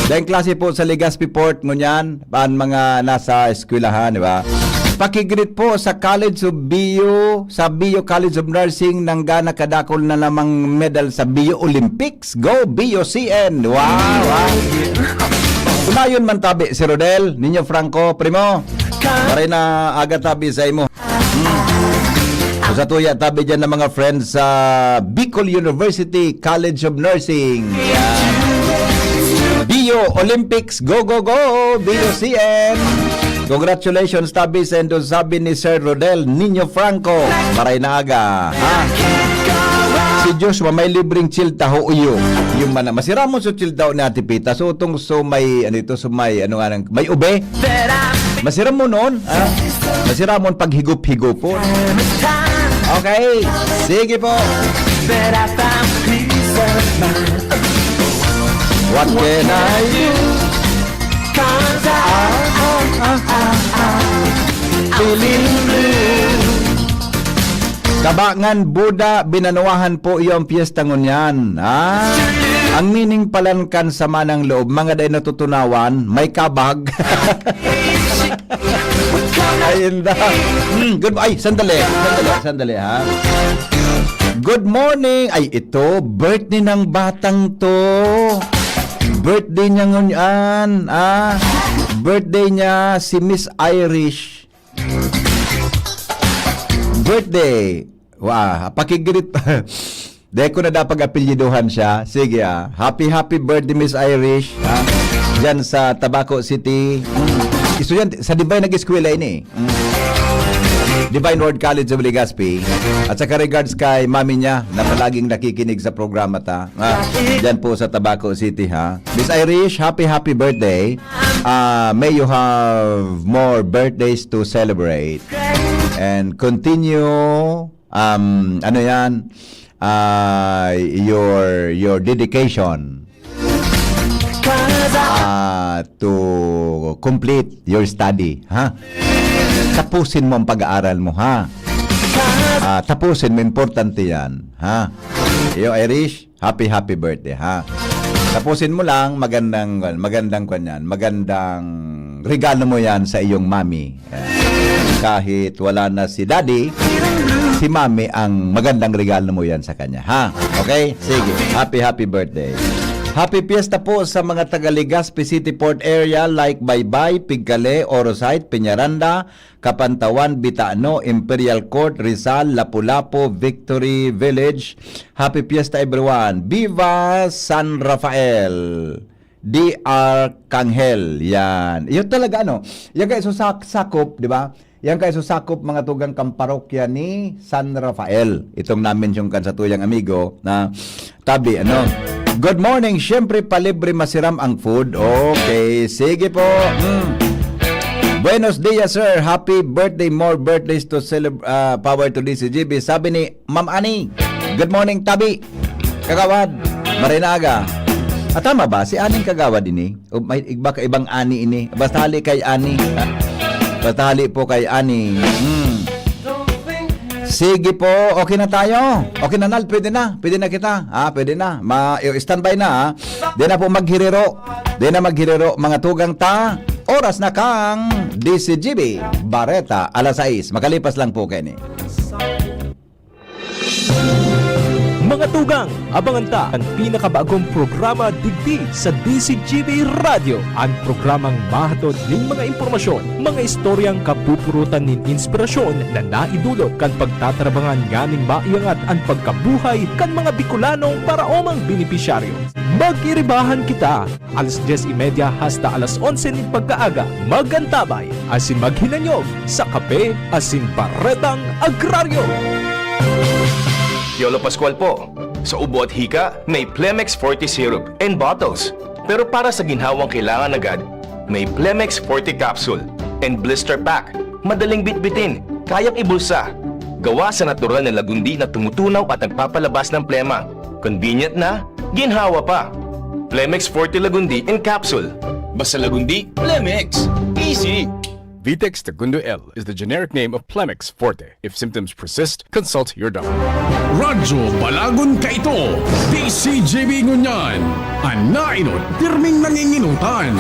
dahil klase po sa Legazpi Port ngunyan, ang mga nasa eskwelahan, di ba? Pakigreet po sa College of Bio, sa Bio College of Nursing, nanggana kadakol na namang medal sa Bio Olympics. Go, B U C N! Wow, wow! Unayon man tabi si Rodel, Niño Franco, primo. Maray na aga tabi sa imo. Hmm. Sa tuya, tabi dyan ng mga friends sa Bicol University College of Nursing. Yan. Bio Olympics, go, go, go! B U C N! Congratulations, tabi sa Indo, sabi ni Sir Rodel Niño Franco. Maray na aga. Ha? Si Joshua, may libreng chill taho iyo. Yung mana, masiramon sa chill taho ni Ate Pita. So, itong so may, ano ito, so may, ano nga nang, may ube. Masiramon noon. Ha? Masiramon pag higup-higupon. Okay. Sige po. What can I do? Ah, ah, ah, ah, ah. Feeling blue. Kabangan, Buda, Binanuahan po iyo ang piyesta ngunyan. Ah, ang meaning palan kan sama ng loob, mga day natutunawan, may kabag. Ay, inda. Hmm, good, ay, sandali, sandali, sandali, ha? Good morning. Ay, ito, birthday ng batang to. Birthday niya ngunyan, ah. Birthday niya si Miss Irish. Birthday. Wa, pakigreet. Dahil ko na dapat apelyiduhan siya. Sige, ah. Happy, happy birthday, Miss Irish. Ah, diyan sa Tabaco City. Mm. Estudyante, sa Divine nag-eskwela ini. Mm. Divine Word College of Legazpi. At saka regards kay mami niya na palaging nakikinig sa programa ta. Ah, diyan po sa Tabaco City, ha. Miss Irish, happy, happy birthday. Ah, may you have more birthdays to celebrate. And continue um, ano yan, ah, your, your dedication, ah, to complete your study, ha? Tapusin mo ang pag-aaral mo, ha? Ah, tapusin mo, importante yan, ha? Iyo, Irish, happy, happy birthday, ha? Tapusin mo lang, magandang, magandang kwan yan, magandang regalo mo yan sa iyong mami. Kahit wala na si daddy, si mami ang magandang regalo mo yan sa kanya, ha? Okay? Sige. Happy, happy birthday. Happy Fiesta po sa mga taga Legazpi City Port Area like Baybay, Pigcale, Orosite, Peñaranda, Capantawan, Bitano, Imperial Court, Rizal, Lapu-Lapu, Victory Village. Happy Fiesta, everyone. Viva San Rafael! D R Kanghel, yan. Yun talaga, ano, yan kaiso sa sakop, di ba? Yan kaiso sakop, mga tugang, kan parokya ni San Rafael. Itong na-mention kan satuyang amigo na tabi, ano. Good morning. Siyempre, palibre masiram ang food. Okay, sige po. Mm. Buenos dias, sir. Happy birthday. More birthdays to celeb-, ah, power to D C G B. Sabi ni Ma'am Ani. Good morning, tabi. Kagawad, marinaga. Ah, tama ba? Si Aning Kagawad ini? O may iba ka ibang Ani ini? Basta hali kay Ani. Basta hali po kay Ani. Hmm. Sige po, okay na tayo. Okay na, Nal, pwede na. Pwede na kita. Ah, pwede na. Ma, i-, standby na, ha. Di na po maghiriro. Di na maghiriro, mga tugang ta. Oras na kang D C G B. Bareta, alas sais. Makalipas lang po, Kenny. Mga tugang, abangan ta an pinakabagong programa digdi sa D C G B Radyo. An programang mahatod nin mga impormasyon, mga istoryang kapupurutan nin inspirasyon na naidulot kan pagtatarabangan nganing maiangat an pagkabuhay kan mga Bicolanong paraomang benepisyaryo. Mag-iribahan kita! Alas dyes y media hasta alas onse nin pagkaaga, mag-antabay asin maghinanyog sa kape asin baretang agraryo. Piolo Pascual po. Sa ubo at hika, may Plemex Forte Syrup and bottles. Pero para sa ginhawang kailangan agad, may Plemex Forte Capsule and Blister Pack. Madaling bitbitin, kayang ibulsa. Gawa sa natural na lagundi na tumutunaw at nagpapalabas ng plema. Convenient na, ginhawa pa. Plemex Forte Lagundi in Capsule. Basta Lagundi, Plemex. Easy. Vitex Segundo L is the generic name of Plemex Forte. If symptoms persist, consult your doctor. Radyo Balagon kaito, D C G B ngunyan. An naenot, pirming nanginginutan.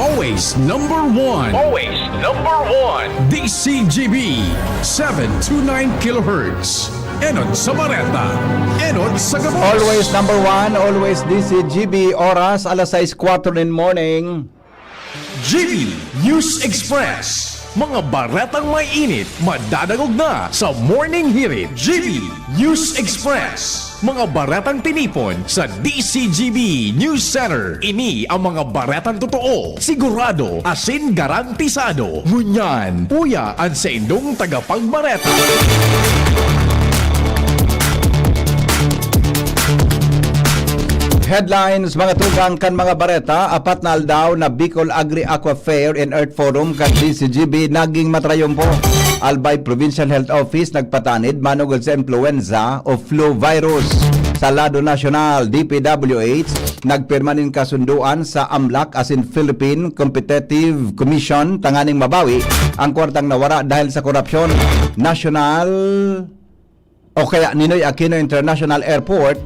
Always number one. Always number one. D C G B, seven two nine kilohertz. Enot sa bareta, enot sa gabos. Always number one, always D C G B. Oras, alas sais kwatro nin morning. G B News Express. Mga baretang may init, madadangog na sa Morning Hirit. G B News Express. Mga baretang tinipon sa D C G B News Center. Ini ang mga baretang totoo, sigurado, asin garantisado. Ngunyan, uya an saindong tagapagbareta. Headlines, mga tugang kan mga bareta. Apat na aldaw na Bicol Agri-Aqua Fair and Earth Forum kan D C G B naging matrayumpo. Albay Provincial Health Office nagpatanid manugod sa influenza o flu virus. Sa lado nasyonal, D P W H nagpirma nin kasundoan sa AMLAC asin Philippine Competitive Commission tanganing mabawi ang kwartang nawara dahil sa korupsyon. National o kaya Ninoy Aquino International Airport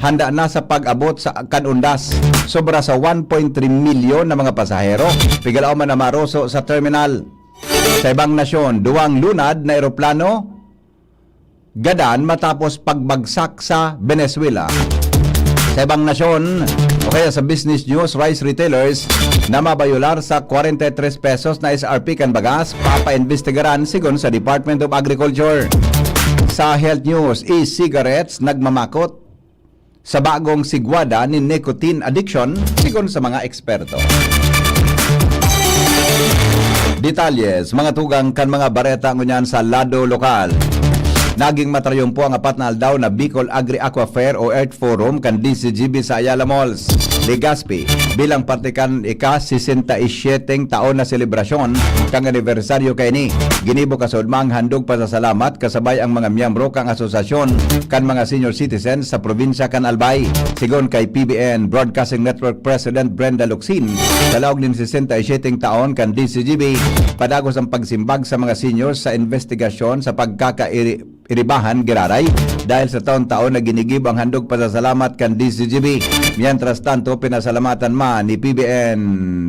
handa na sa pag-abot sa kan undas. Sobra sa one point three milyon na mga pasahero, pigalaw man na maroso sa terminal. Sa ibang nasyon, duwang lunad na eroplano gadan matapos pagbagsak sa Venezuela. Sa ibang nasyon, o kaya sa business news, rice retailers na mabayolar sa kwarenta y tres pesos na S R P kan bagas, papaimbestigaran, sigon sa Department of Agriculture. Sa health news, e-cigarettes nagmamakot sa bagong sigwada nin nicotine addiction, sigon sa mga eksperto. Detalyes, mga tugang kan mga bareta ngunyan sa lado lokal. Naging matrayumpo ang apat na aldaw na Bicol Agri-Aqua Fair o Earth Forum kan D C G B sa Ayala Malls. Legazpi, bilang parte kan ika-sesenta y siyete taon na selebrasyon kan anibersaryo kaini. Ginibo kasuodma ang handog pasasalamat kasabay ang mga miyembro kan asosasyon kan mga senior citizens sa probinsya kan Albay. Sigon kay P B N Broadcasting Network President Brenda Locsin, sa laog nin sesenta y siyete taon kan D C G B, padagos ang pagsimbag sa mga senior sa investigasyon sa pagkakairi-, iribahan giraray dahil sa taon-taon na ginigibo ang handog pasasalamat kan D C G B. Mientras tanto, pinasalamatan man ni P B N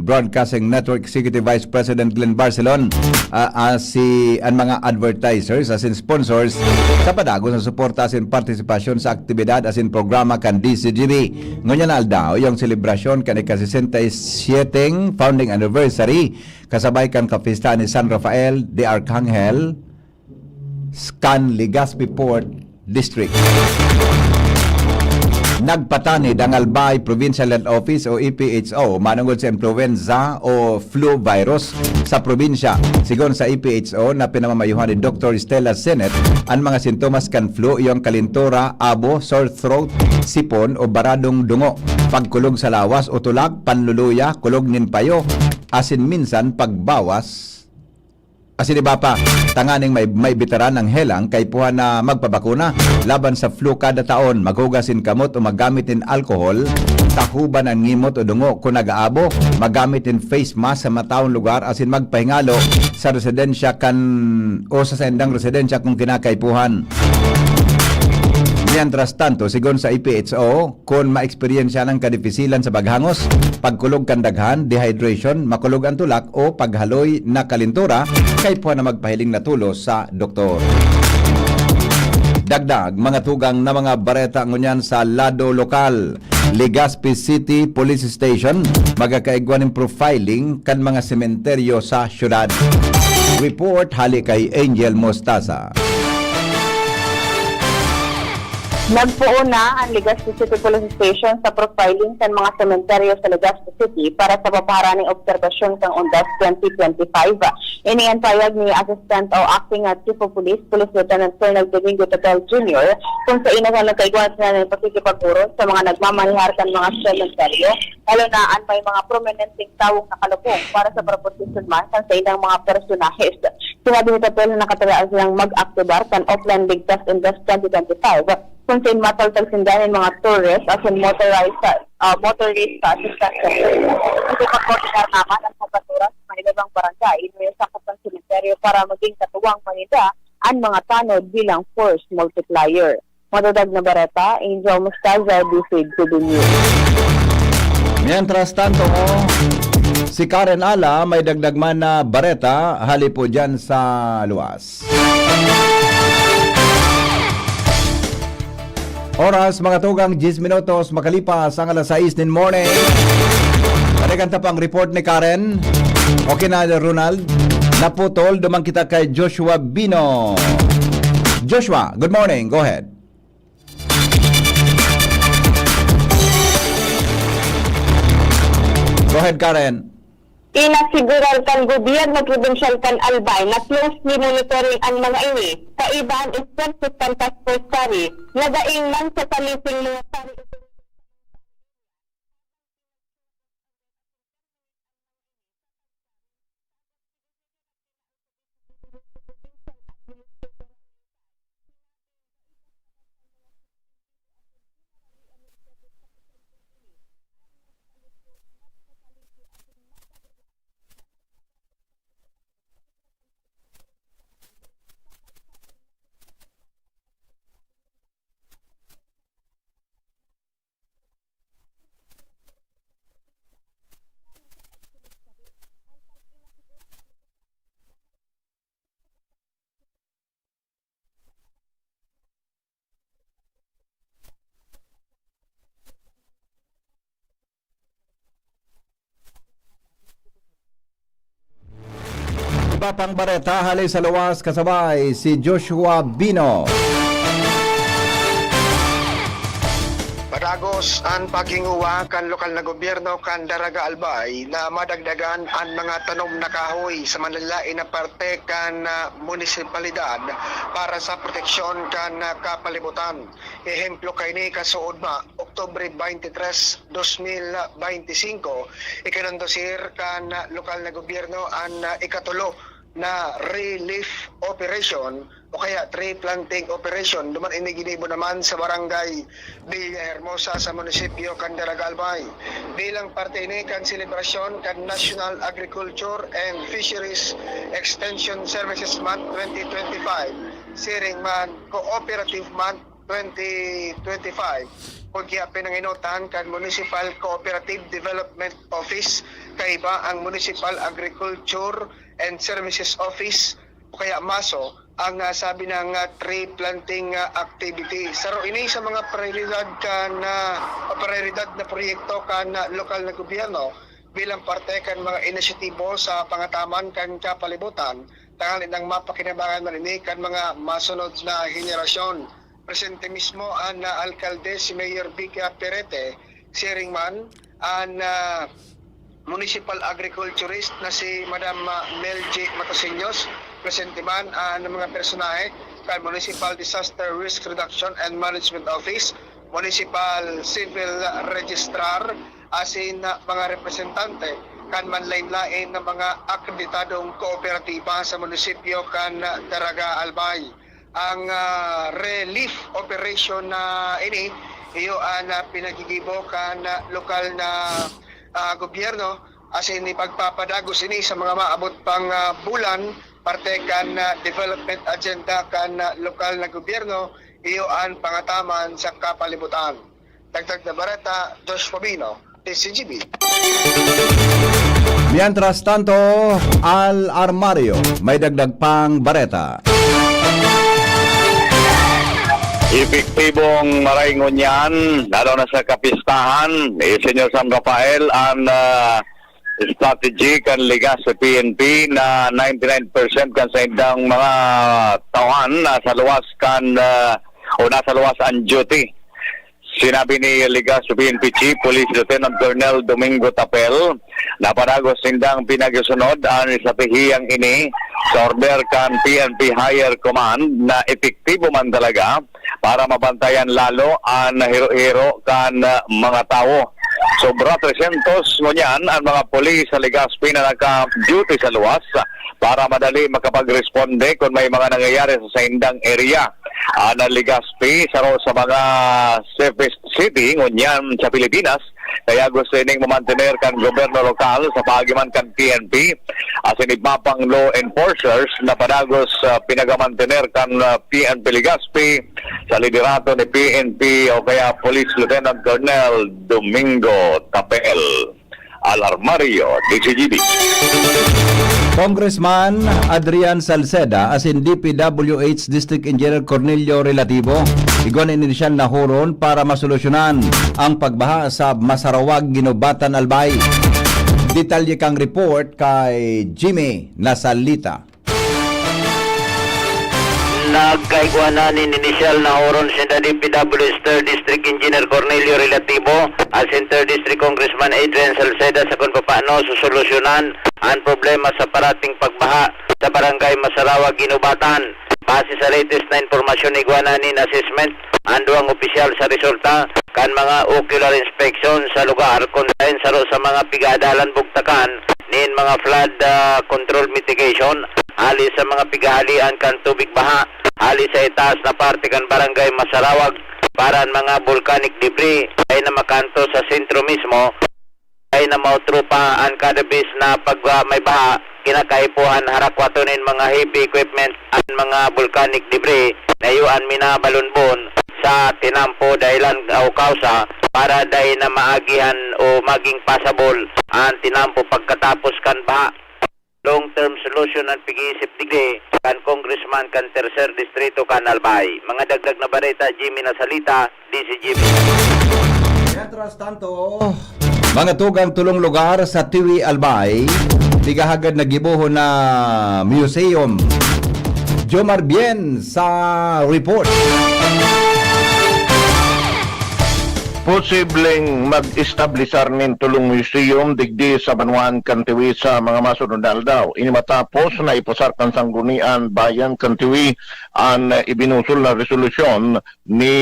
Broadcasting Network Executive Vice President Glenn Barcelon, ah, ah, si, an mga advertisers asin sponsors sa padagos na suporta asin partisipasyon sa aktibidad asin programa kan D C G B. Ngunyan na aldaw, yung selebrasyon kan ika-sesenta y siyete founding anniversary, kasabay kan kapistahan ni San Rafael de Arcangel, kan Legazpi Port District. Nagpatanid ang Albay Provincial Health Office o E P H O manungod sa influenza o flu virus sa probinsya. Sigon sa E P H O na pinamamayuhan ni Doktor Stella Sinet, an mga sintomas kan flu iyo ang kalintura, abo, sore throat, sipon o baradong dungo, pagkulog sa lawas o tulak, panluluya, kulog nin payo, asin minsan pagbawas. Asin iba pa, tanganing may, maibitaran an helang kaipuhan na magpabakuna laban sa flu kada taon, maghugas nin kamot o maggamit nin alkohol, tahuban an ngimot o dungo kun nag-aabo, maggamit nin face mask sa mataong lugar asin magpahingalo sa residensya kan, o sa saindang residensya kun kinakaipuhan. Mientras tanto, sigon sa E P H O, kun maeksperiensyahan an kadipisilan sa paghangos, pagkulog kan daghan, dehydration, makulog an tulak o paghaloy na kalintura, kaipuhan na magpahiling na tolos sa doktor. Dagdag, mga tugang na mga bareta ngunyan sa lado lokal. Legazpi City Police Station, magkakaigwa nin profiling kan mga sementeryo sa syudad. Report hali kay Angel Mostaza. Nagpoon na an Legazpi City Police Station sa profiling kan mga sementeryo sa Legazpi City para sa papaharan nin obserbasyon kan Undas twenty twenty-five. Ini an pahayag ni Assistant o Acting, ah, Chief of Police, Police Lieutenant Colonel Domingo Tapel Junior, kung sa ina sa nagkaigwa na nin pakikipag-oros sa mga nagmamanehar kan mga sementeryo, lalo na an may mga prominenteng tawong nakalubong para sa proposisyon man kan saindang mga personahes. Sinabi ni Tapel na nakatalaas silang mag-aktibar kan Oplan Ligtas Invest twenty twenty-five, kung sain mataltag sinda nin mga tourist asin motorized, ah, motorist assistance. Ito pagkoordinar naman ang pagkatura sa mga iba pang barangay na sakop kan sementeryo para maging katuwang pa ninda an mga tanod bilang force multiplier. Madagdag na bareta, Angel Mostaza, D C G B News. Mientras tanto, si Karen Ala may dagdag man na bareta hali po dyan sa luwas. Oras, mga tugang, diyes minutos makalipas ang alas sais nin morning. Balikan ta pang report ni Karen. Okay na, Ronald? Naputol, duman kita kay Joshua Bino. Joshua, good morning. Go ahead. Go ahead, Karen. Inasigurar kan gobyerno probinsyal kan Albay na closely monitoring an mga ini, kaiba an esfuerzos kan Task Force Sari na daing mansasalising mga sari. Iba pang bareta hali sa luwas, kasabay si Joshua Bino. Padagos an paghinguha kan lokal na gobyerno kan Daraga Albay na madagdagan an mga tanom na kahoy sa manlalain na parte kan, ah, munisipalidad para sa proteksyon kan, ah, kapalibutan. Ehemplo kaini, kasuodma, Oktubre twenty-three, dos mil benti singko, ikinondusir kan lokal na gobyerno an, ah, ikatulo na relief operation o kaya tree planting operation. Duman ini ginibo naman sa Barangay Villahermosa sa munisipyo kan Daraga, Albay. Bilang parte ini kan selebrasyon kan National Agriculture and Fisheries Extension Services Month twenty twenty-five, siring man Cooperative Month twenty twenty-five, kun kaya pinangenotan kan Municipal Cooperative Development Office, kaiba ang Municipal Agriculture and Services Office o kaya MASO, ang, ah, sabi ng, ah, tree planting, ah, activity. Saro ini sa mga prioridad kan, ah, o prioridad na proyekto kan, ah, lokal na gobyerno bilang parte kan mga inisyatibo sa pangataman kan kapalibutan, tanganing mapakinabangan man ini kan mga masunod na henerasyon. Presente mismo an, ah, alkalde, si Mayor Vica Perete, siring man an, ah, municipal agriculturist na si Madam, ah, Mel G Matosiños, presente man an mga personahe kan Municipal Disaster Risk Reduction and Management Office, Municipal Civil Registrar, asin, ah, mga representante kan manlain-lain na mga akreditadong kooperatiba sa munisipyo kan, ah, Daraga, Albay. Ang, ah, relief operation na ini, iyo an, ah, pinagigibo kan, ah, lokal na, ah, gobyerno, asin ipagpapadagos ini sa mga maabot pang, ah, bulan, parte kan, ah, development agenda kan, ah, lokal na gobyerno, iyo an pangataman sa kapalibutan. Dagdag na bareta, Josh Fabino, D Z G B. Mientras tanto, Al Armario, may dagdag pang bareta. Epektibong maray ngunyan, lalo na sa kapistahan, eh, Señor San Rafael, ang, ah, strategy kan Legazpi P N P na ninety-nine percent kan saindang mga tauhan nasa luwas kan, ah, o nasa luwas ang duty. Sinabi ni Legazpi P N P Chief Police Lieutenant Colonel Domingo Tapel na padagos nindang pinagsunod an estratehiyang ini sa order kan P N P Higher Command na epektibo man talaga para mabantayan lalo an hiro-hiro kan, ah, mga tawo. Sobra trescientos ngunyan an mga pulis sa Legazpi na naka-duty sa luwas para madali makapagresponde kun may mga nangyayari sa saindang area. An Legazpi, saro sa mga safest city ngunyan sa Pilipinas, kaya gusto ining mamantener kan gobyerno lokal sa paagi man kan P N P, asin iba pang law enforcers na padagos, ah, pinagamantener kan, ah, P N P Legazpi sa liderato ni P N P o kaya Police Lieutenant Colonel Domingo Tapel. Al Armario, D Z G B. Congressman Adrian Salceda asin D P W H District Engineer Cornelio Relativo, igwa nin inisyal na horon para masolusyonan ang pagbaha sa Masarawag, Guinobatan, Albay. Detalye kan report kay Jimmy Nasalita. Nagkaigwa na nin inisyal na horon sinda D P W H Third District Engineer Cornelio Relativo asin Third District Congressman Adrian Salceda sa kun papaano sosolusyonan an problema sa parating pagbaha sa Barangay Masarawag, Guinobatan. Base sa latest na impormasyon, igwa na nin assessment an duwang opisyal sa resulta kan mga ocular inspection sa lugar, kun saen saro sa mga pigadalan bugtakan nin mga flood, ah, control mitigation hali sa mga pighahalian kan tubig baha hali sa itaas na parte kan Barangay Masarawag para an mga volcanic debris ay na makanto sa sentro mismo. Ay na maotro pa an kada bes na pag, ah, may baha, kinakaipuhan harakwaton nin mga heavy equipment an mga volcanic debris na iyo an minabalunbon sa tinampo dahilan o kausa para dai na maagihan o maging pasabol an tinampo pagkatapos kan baha. Long-term solution an pig-iisip digdi kan Congressman kan Tercer Distrito kan Albay. Mga dagdag na bareta, Jimmy Nasalita, D Z G B. Mientras tanto, mga tugang tolong lugar sa Tiwi, Albay, pigahagad na gibohon na museum. Jomar Bien sa report. Posibleng mag-establisar nin tulong museum digdi sa banwaan kan Tiwi sa mga masunod na aldaw. Ini matapos na ipasar kan Sanggunian Bayan kan Tiwi an ibinusol na resolusyon ni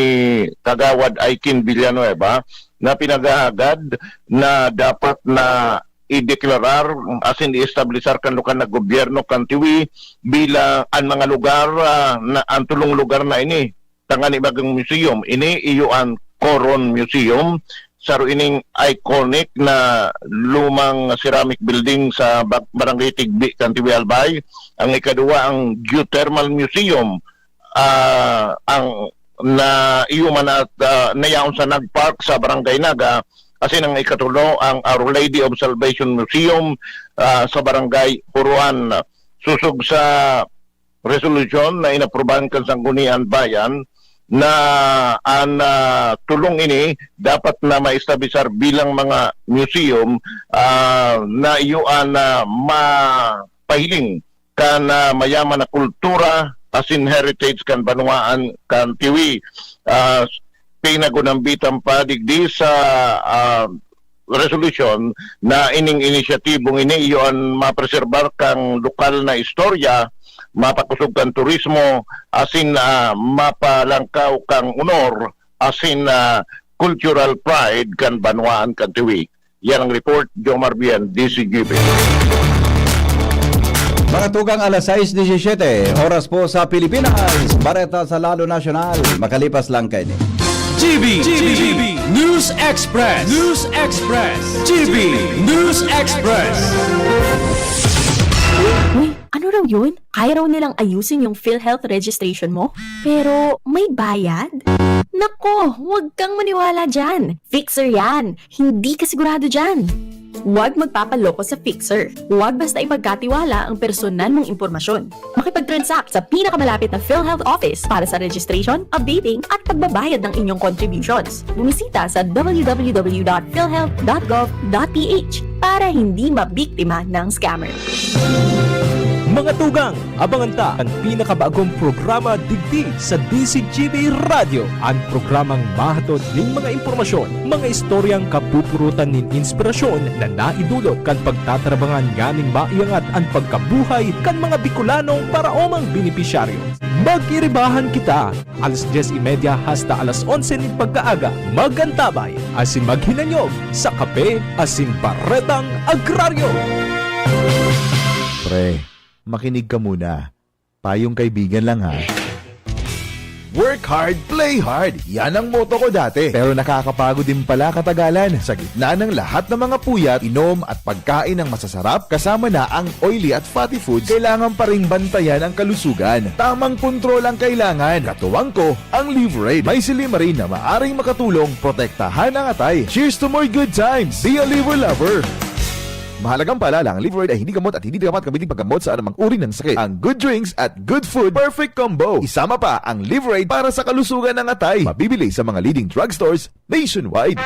Kagawad Aikin Villanueva na pinaghahagad na dapat na ideklarar asin i-establisar kan lokal na gobyerno kan Tiwi bilang an mga lugar, ah, na, an tulong lugar na ini tangani magin museum. Ini iyo an Coron Museum, saro ining iconic na lumang ceramic building sa ba-, Barangay Tigbi kan Tiwi, Albay. Ang ikaduwa, ang Geothermal Museum, ah, ang na iyo man at, ah, nayaon sa Nag Park sa Barangay Naga, asin ang ikatulo, ang Our Lady of Salvation Museum, ah, sa Barangay Huruan. Sosog sa resolusyon na inaprubahan kan Sanggunian Bayan na an, ah, tulong ini dapat na maestablisar bilang mga museum, ah, na iyo an, ah, mapahiling kan, ah, mayaman na kultura asin heritage kan banwaan kan Tiwi. Ah, pinagunambitan pa digdi sa, ah, resolusyon na ining inisyatibong ini iyo an mapreserbar kan lokal na istorya, mapakosog kan turismo, asin, ah, mapalangkaw kan onor asin, ah, cultural pride kan banwaan kan Tiwi. Yan ang report, Jomar Bien, D C G B. Mga tugang, alas sais disisiyete, oras po sa Pilipinas. Bareta sa Lalo Nasyonal, makalipas lang kaini. G B, G B, News Express, News Express, G B News Express. Uy, ano raw yun? Kaya raw nilang ayusin yung PhilHealth registration mo, pero may bayad? Nako, huwag kang maniwala dyan. Fixer yan. Hindi ka sigurado dyan. Huwag magpapaloko sa Fixer. Huwag basta ipagkatiwala ang personal mong impormasyon. Makipag-transact sa pinakamalapit na PhilHealth office para sa registration, updating, at pagbabayad ng inyong contributions. Bumisita sa w w w dot philhealth dot gov dot p h para hindi mabiktima ng scammer. Mga tugang, abangan ta an pinakabagong programa digdi sa D C G B Radyo, an programang mahatod nin mga impormasyon, mga istoryang kapupurutan nin inspirasyon na naidulot kan pagtatrabangan nganing maiangat an pagkabuhay kan mga Bicolanong paraomang benepisyaryo. Mag-iribahan kita, alas dyes y media hasta alas onse nin pagkaaga, mag-antabay asin maghinanyog sa Kape asin Baretang Agraryo. Pre, makinig ka muna. Payong kaibigan lang, ha. Work hard, play hard. Yan ang motto ko dati. Pero nakakapagod din pala katagalan. Sa gitna ng lahat ng mga puyat, inom at pagkain ng masasarap, kasama na ang oily at fatty foods, kailangan pa ring bantayan ang kalusugan. Tamang kontrol ang kailangan. Katuwang ko, ang Livraid. May silymarin na maaring makatulong protektahan ang atay. Cheers to more good times! Be a Liver Lover! Mahalagang paalala, ang Livraid ay hindi gamot at hindi dapat gamitin paggamot sa anumang uri ng sakit. Ang good drinks at good food, perfect combo. Isama pa ang Livraid para sa kalusugan ng atay. Mabibili sa mga leading drugstores nationwide.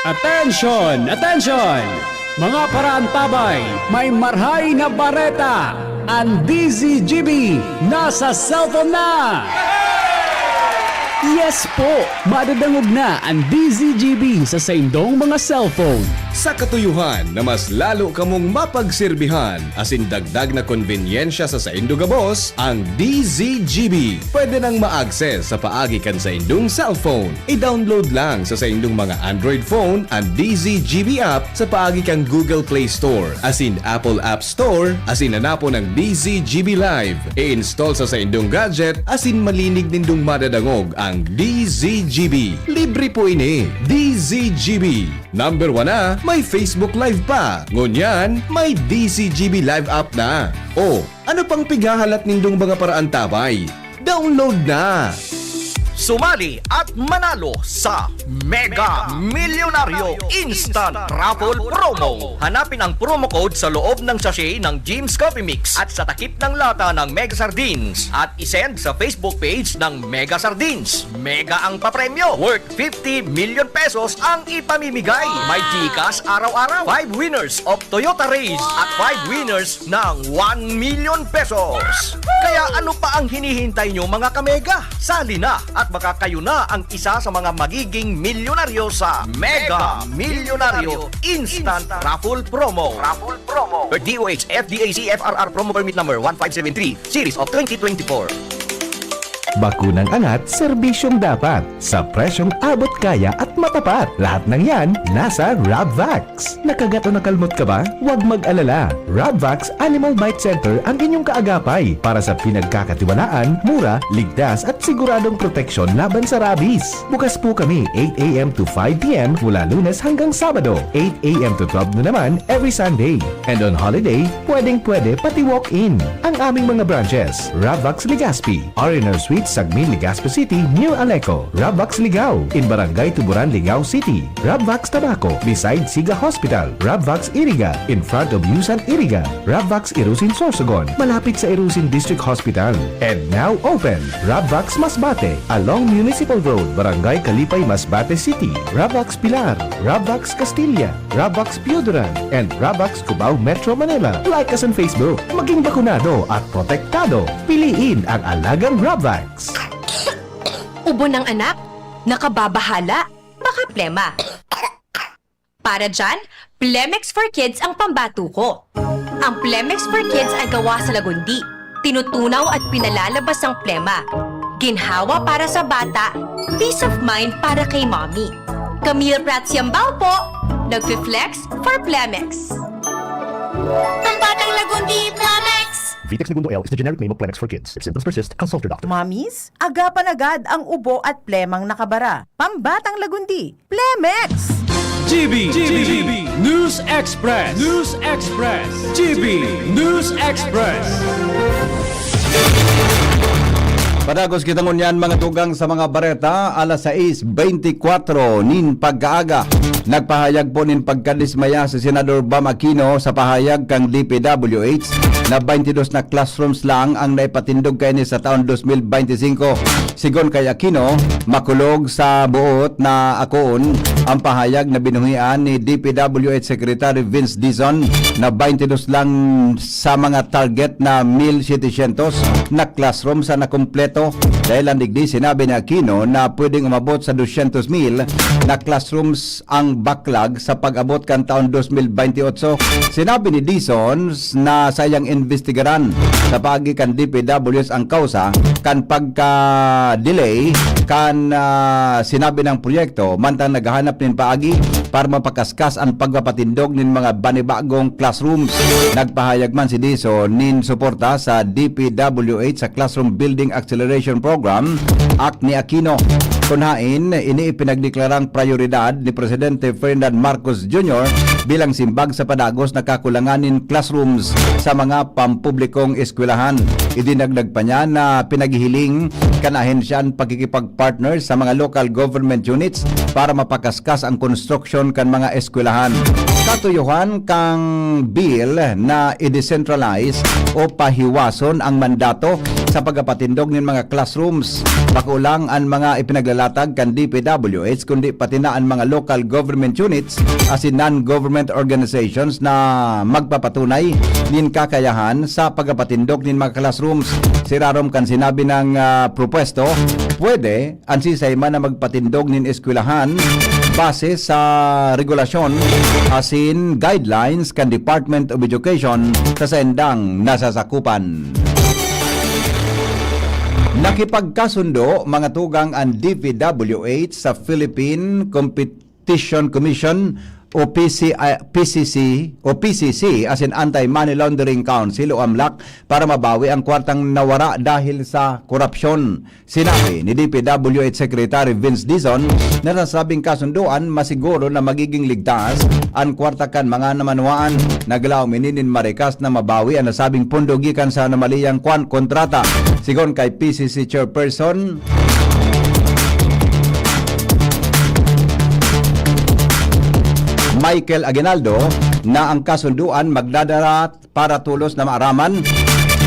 Attention! Attention! Mga paraantabay, may marhay na bareta! An D Z G B nasa cellphone na! Yes po! Madadangog na an D Z G B sa saindong mga cellphone. Sa katuyuhan na mas lalo kamong mapagserbihan asin dagdag na konbenyensya sa saindo gabos, ang D Z G B pwede nang ma-access sa paagi kan saindong cellphone. I-download lang sa saindong mga Android phone an D Z G B app sa paagi kan Google Play Store asin Apple App Store, asin hanapon ang D Z G B Live. I-install sa saindong gadget asin malinig nindong madadangog ang D Z G B. Libre po ini. D Z G B. Number one na, may Facebook Live pa. Ngunyan, may D Z G B Live app na. O, ano pang pighahalat nindong mga paraantabay? Download na! Sumali at manalo sa Mega Milyonaryo Instant Raffle Promo. Hanapin ang promo code sa loob ng sachet ng Jim's Coffee Mix at sa takip ng lata ng Mega Sardines at isend sa Facebook page ng Mega Sardines. Mega ang papremyo, worth fifty million pesos ang ipamimigay. May GCash araw-araw, five winners of Toyota Raize at five winners ng one million pesos. Kaya ano pa ang hinihintay nyo, mga kamega? Sali na at Baka kayo na ang isa sa mga magiging milyonaryo sa Mega Milyonaryo Instant Raffle Promo. Raffle Promo. Per D O H F D A C F R R Promo Permit Number one five seven three, Series of twenty twenty-four. Bakunang angat, serbisyong dapat, sa presyong abot kaya at matapat. Lahat ng yan, nasa Rabvax. Nakagat o nakalmot ka ba? Huwag mag-alala. Rabvax Animal Bite Center ang inyong kaagapay para sa pinagkakatiwalaan, mura, ligtas at siguradong proteksyon laban sa rabies. Bukas po kami eight a m to five p m mula Lunes hanggang Sabado, eight a m to twelve noon naman every Sunday. And on holiday, pwedeng-pwede pati walk-in. Ang aming mga branches, Rabvax Legazpi, R and R Suite, Sagmin, Legazpi City, New Aleco, Rabvax Ligao, in Barangay Tuburan, Ligao City, Rabvax Tabaco, beside Siga Hospital, Rabvax Iriga, in front of Yusan Iriga, Rabvax Irusin Sorsogon, malapit sa Irusin District Hospital. And now open, Rabvax Masbate, along Municipal Road, Barangay Kalipay, Masbate City, Rabvax Pilar, Rabvax Castilla, Rabvax Pioduran, and Rabvax Cubao, Metro Manila. Like us on Facebook. Maging bakunado at protektado. Piliin ang alagang Rabvax. Ubo ng anak? Nakababahala? Baka plema. Para dyan, Plemex for Kids ang pambato ko. Ang Plemex for Kids ay gawa sa lagundi, tinutunaw at pinalalabas ang plema. Ginhawa para sa bata, peace of mind para kay mommy. Camille Prats Yambao po, nagfi-flex for Plemex. Pambatang Lagundi, Plemex! Vitex Negundo L is the generic name of Plemex for kids. If symptoms persist, consult your doctor. Mommies, agapan agad ang ubo at plemang nakabara. Pambatang Lagundi, Plemex! G B, G B, News Express, News Express, G B, News Express. Padagos kita ngunyan, mga tugang, sa mga bareta. Alas sais beintikwatro nin pagkaaga, nagpahayag po nin pagkadismaya si Senador Bam Aquino sa pahayag kan D P W H na baintidos na classrooms lang ang naipatindog kaini sa taon dos mil bainti singko. Sigon kay Aquino, makulog sa boot na akoon ang pahayag na binuhian ni D P W H Secretary Vince Dizon na baintidos lang sa mga target na mil setecientos na classroom sa nakumpleto. Dahil ang digdi, sinabi ni Aquino na pwedeng umabot sa dosyentos mil na classrooms ang backlog sa pag-abot kan taon dos mil bainti otso. Sinabi ni Dizon na saiyang imbestigaran sa paagi kan D P W H ang kausa kan pagka-delay kan, ah, sinabi ng proyekto, mantang naghahanap nin paagi para mapakaskas an pagpapatindog nin mga banibagong classrooms. Nagpahayag man si Dizon nin suporta sa D P W H sa Classroom Building Acceleration Program, Act ni Aquino. Kun hain, ini ipinagdeklarang prayoridad ni Presidente Ferdinand Marcos Junior bilang simbag sa padagos na kakulangan nin classrooms sa mga pampublikong eskwelahan. Idinagdag pa niya na pinaghihiling kan ahensya an pakikipag-partner sa mga local government units para mapakaskas ang konstruksyon kan mga eskwelahan. Katuyohan kang bill na i-decentralize o pahiwason ang mandato sa pagpapatindog nin mga classrooms. Bako lang an mga ipinaglalatag kan D P W H, kundi pati na an mga local government units asin non-government organizations na magpapatunay nin kakayahan sa pagpapatindog nin mga classrooms. Sirarom kan sinabi ng, ah, propuesto, pwede an sisay man na magpatindog nin eskwelahan base sa regulasyon asin guidelines kan Department of Education sa saindang nasasakupan. Nakipagkasundo, mga tugang, ang D P W H sa Philippine Competition Commission o P C I, P C C o P C C asin Anti-Money Laundering Council o AMLAC para mabawi ang kwartang nawara dahil sa korupsyon. Sinabi ni D P W H Secretary Vince Dizon na nasabing kasunduan masiguro na magiging ligtas an kwarta kan mga namanuhaan. Naglaom ini nin marikas na mabawi an nasabing pondo gikan sa anomaliyang kwan kontrata. Sigon kay P C C Chairperson Michael Aguinaldo na ang kasunduan magdadara para tolos na maaraman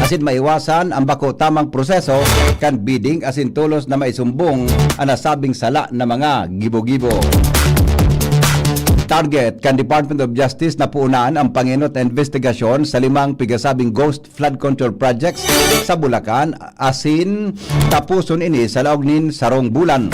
asin maiwasan ang bako tamang proseso kan bidding asin tolos na maisumbong an nasabing sala na mga gibo-gibo. Target kan Department of Justice na puunan ang pangenot na investigasyon sa limang pigasabing ghost flood control projects sa Bulacan, asin tapuson ini sa laog nin sarong bulan.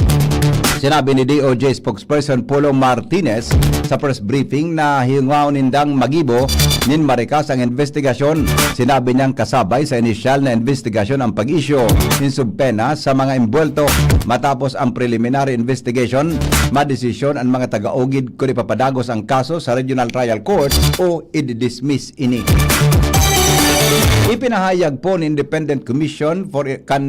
Sinabi ni D O J spokesperson Polo Martinez sa press briefing na hingaw nindang magibo nin marikas ang investigasyon. Sinabi niyang kasabay sa inisyal na investigasyon ang pag-isyu nin subpena sa mga imbuwelto. Matapos ang preliminary investigation, madesisyon an mga taga-ugid kun ipapadagos ang kaso sa Regional Trial Court o i-dismiss ini. Ipinahayag po ni Independent Commission for kan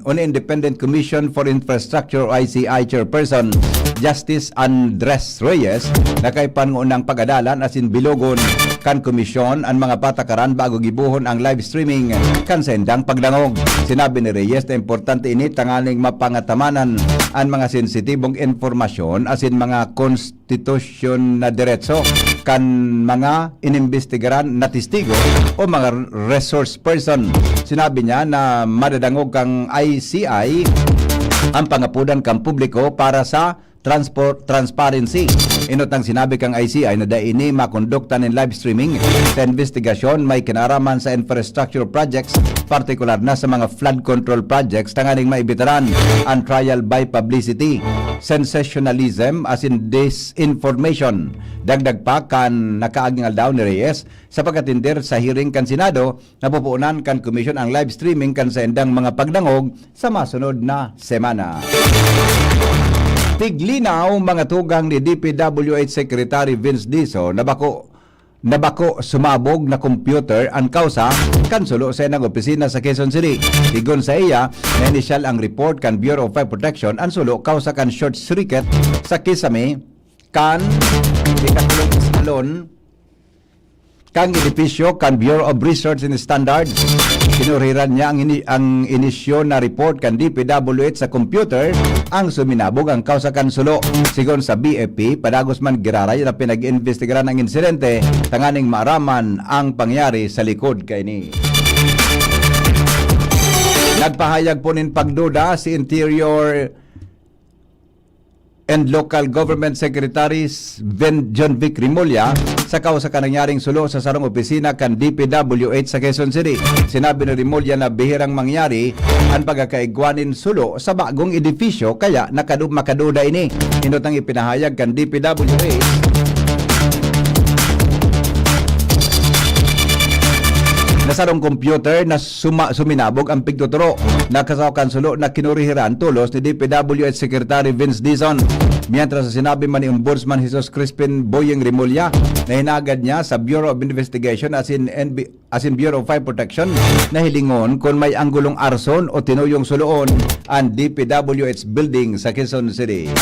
o ni Independent Commission for Infrastructure o I C I Chairperson Justice Andres Reyes na kaipan ngunang pag-adalan asin bilogon kan komisyon an mga patakaran bago gibohon ang live streaming kan saindang pagdangog. Sinabi ni Reyes na importante ini tanganing mapangatamanan an mga sensitibong impormasyon asin mga konstitusyon na deretso kan mga inimbestigaran na testigo o mga resource person. Sinabi niya na madadangog kang I C I ang pangapodan kan publiko para sa transpor-, transparency. Inot ang sinabi kang I C I na dai ini makondukta nin live streaming sa investigasyon may kinaraman sa infrastructure projects, partikular na sa mga flood control projects, tanganing maibitaran ang trial by publicity, sensationalism asin disinformation. Dagdag pa kan nakaaging aldaw ni Reyes, sa pagkatender sa hearing kan Senado, napupunan kan komisyon ang live streaming kan saindang mga pagdangog sa masunod na semana. Tiglinaw, mga tugang ni D P W H Secretary Vince Dizon na bako, na bako sumabog na computer an kausa kan sulo sa inang opisina sa Quezon City. Sigon sa iya, na inisyal ang report kan Bureau of Fire Protection an sulo kausa kan short circuit sa kisame kan ikatulong eskalon kan edipisyo kan Bureau of Research and Standards. Kinuriran niya ang ini-, ang inisyo na report kan D P W H sa computer ang suminabog ang kausa kan sulo. Sigon sa B F P, padagos man giraray na pinag-iimbestigaran ang insidente tanganing maaraman ang pangyari sa likod kaini. Nagpahayag po nin pagduda si Interior and Local Government Secretary Vin John Vic Remulla sa kausa kan nangyaring sulo sa sarong opisina kan D P W H sa Quezon City. Sinabi ni Remulla na bihirang mangyari an pagkakaigwa nin sulo sa bagong edipisyo, kaya nakadu-, makaduda ini. Inot ang ipinahayag kan D P W H na sarong computer na suma-, suminabog ang pigtuturo. Nakasaw kan sulo na kinurihiran tolos ni D P W H Secretary Vince Dizon. Mientras sa sinabi man ni Ombudsman Jesus Crispin Boyeng Remulla na hinagad niya sa Bureau of Investigation asin N B, asin Bureau of Fire Protection na hilingon kun may anggulong arson o tinuyong suloon an D P W H building sa Quezon City.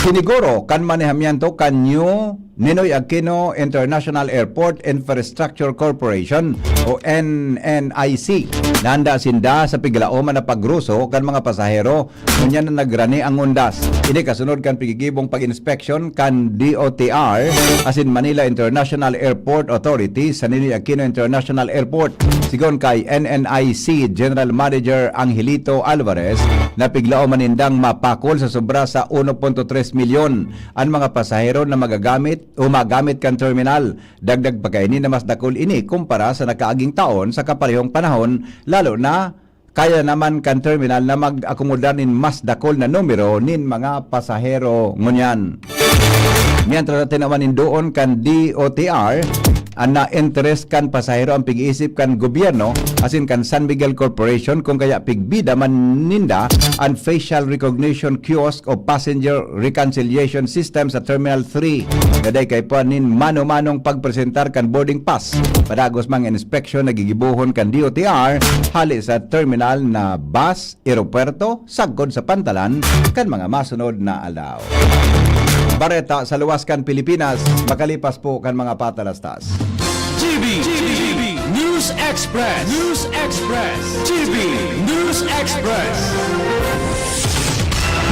Siniguro kan manehamiento kan New Ninoy Aquino International Airport Infrastructure Corporation o N N I C na handa sinda sa piglaoman na pagruso kan mga pasahero ngunyan na nagrani ang undas. Ini kasunod kan pigigibong pag-inspeksyon kan D O T R asin Manila International Airport Authority sa Ninoy Aquino International Airport. Sigon kay N N I C General Manager Angelito Alvarez, na piglaoman nindang mapakol sa sobra sa uno punto tres milyon an mga pasahero na magagamit o magamit kan terminal. Dagdag pa kaini na mas dakul ini kumpara sa nakaaging taon sa kaparehong panahon, lalo na kaya naman kan terminal na mag-akomodar nin mas dakul na numero nin mga pasahero ngunyan. Mientras na tinawan nin doon kan D O T R, an na-interes kan pasahero ang pag-iisip kan gobyerno asin kan San Miguel Corporation, kung kaya pigbida man ninda an facial recognition kiosk o passenger reconciliation system sa Terminal three, na dai kaipuhan nin mano-manong pagpresentar kan boarding pass. Padagos man inspeksyon na gigibohon kan D O T R hale sa terminal na bus, eropuwerto, sagkod sa pantalan kan mga masunod na aldaw. Bareta sa luwas kan Pilipinas, makalipas po kan mga patalastas. G B, G B, News Express, News Express, G B News Express.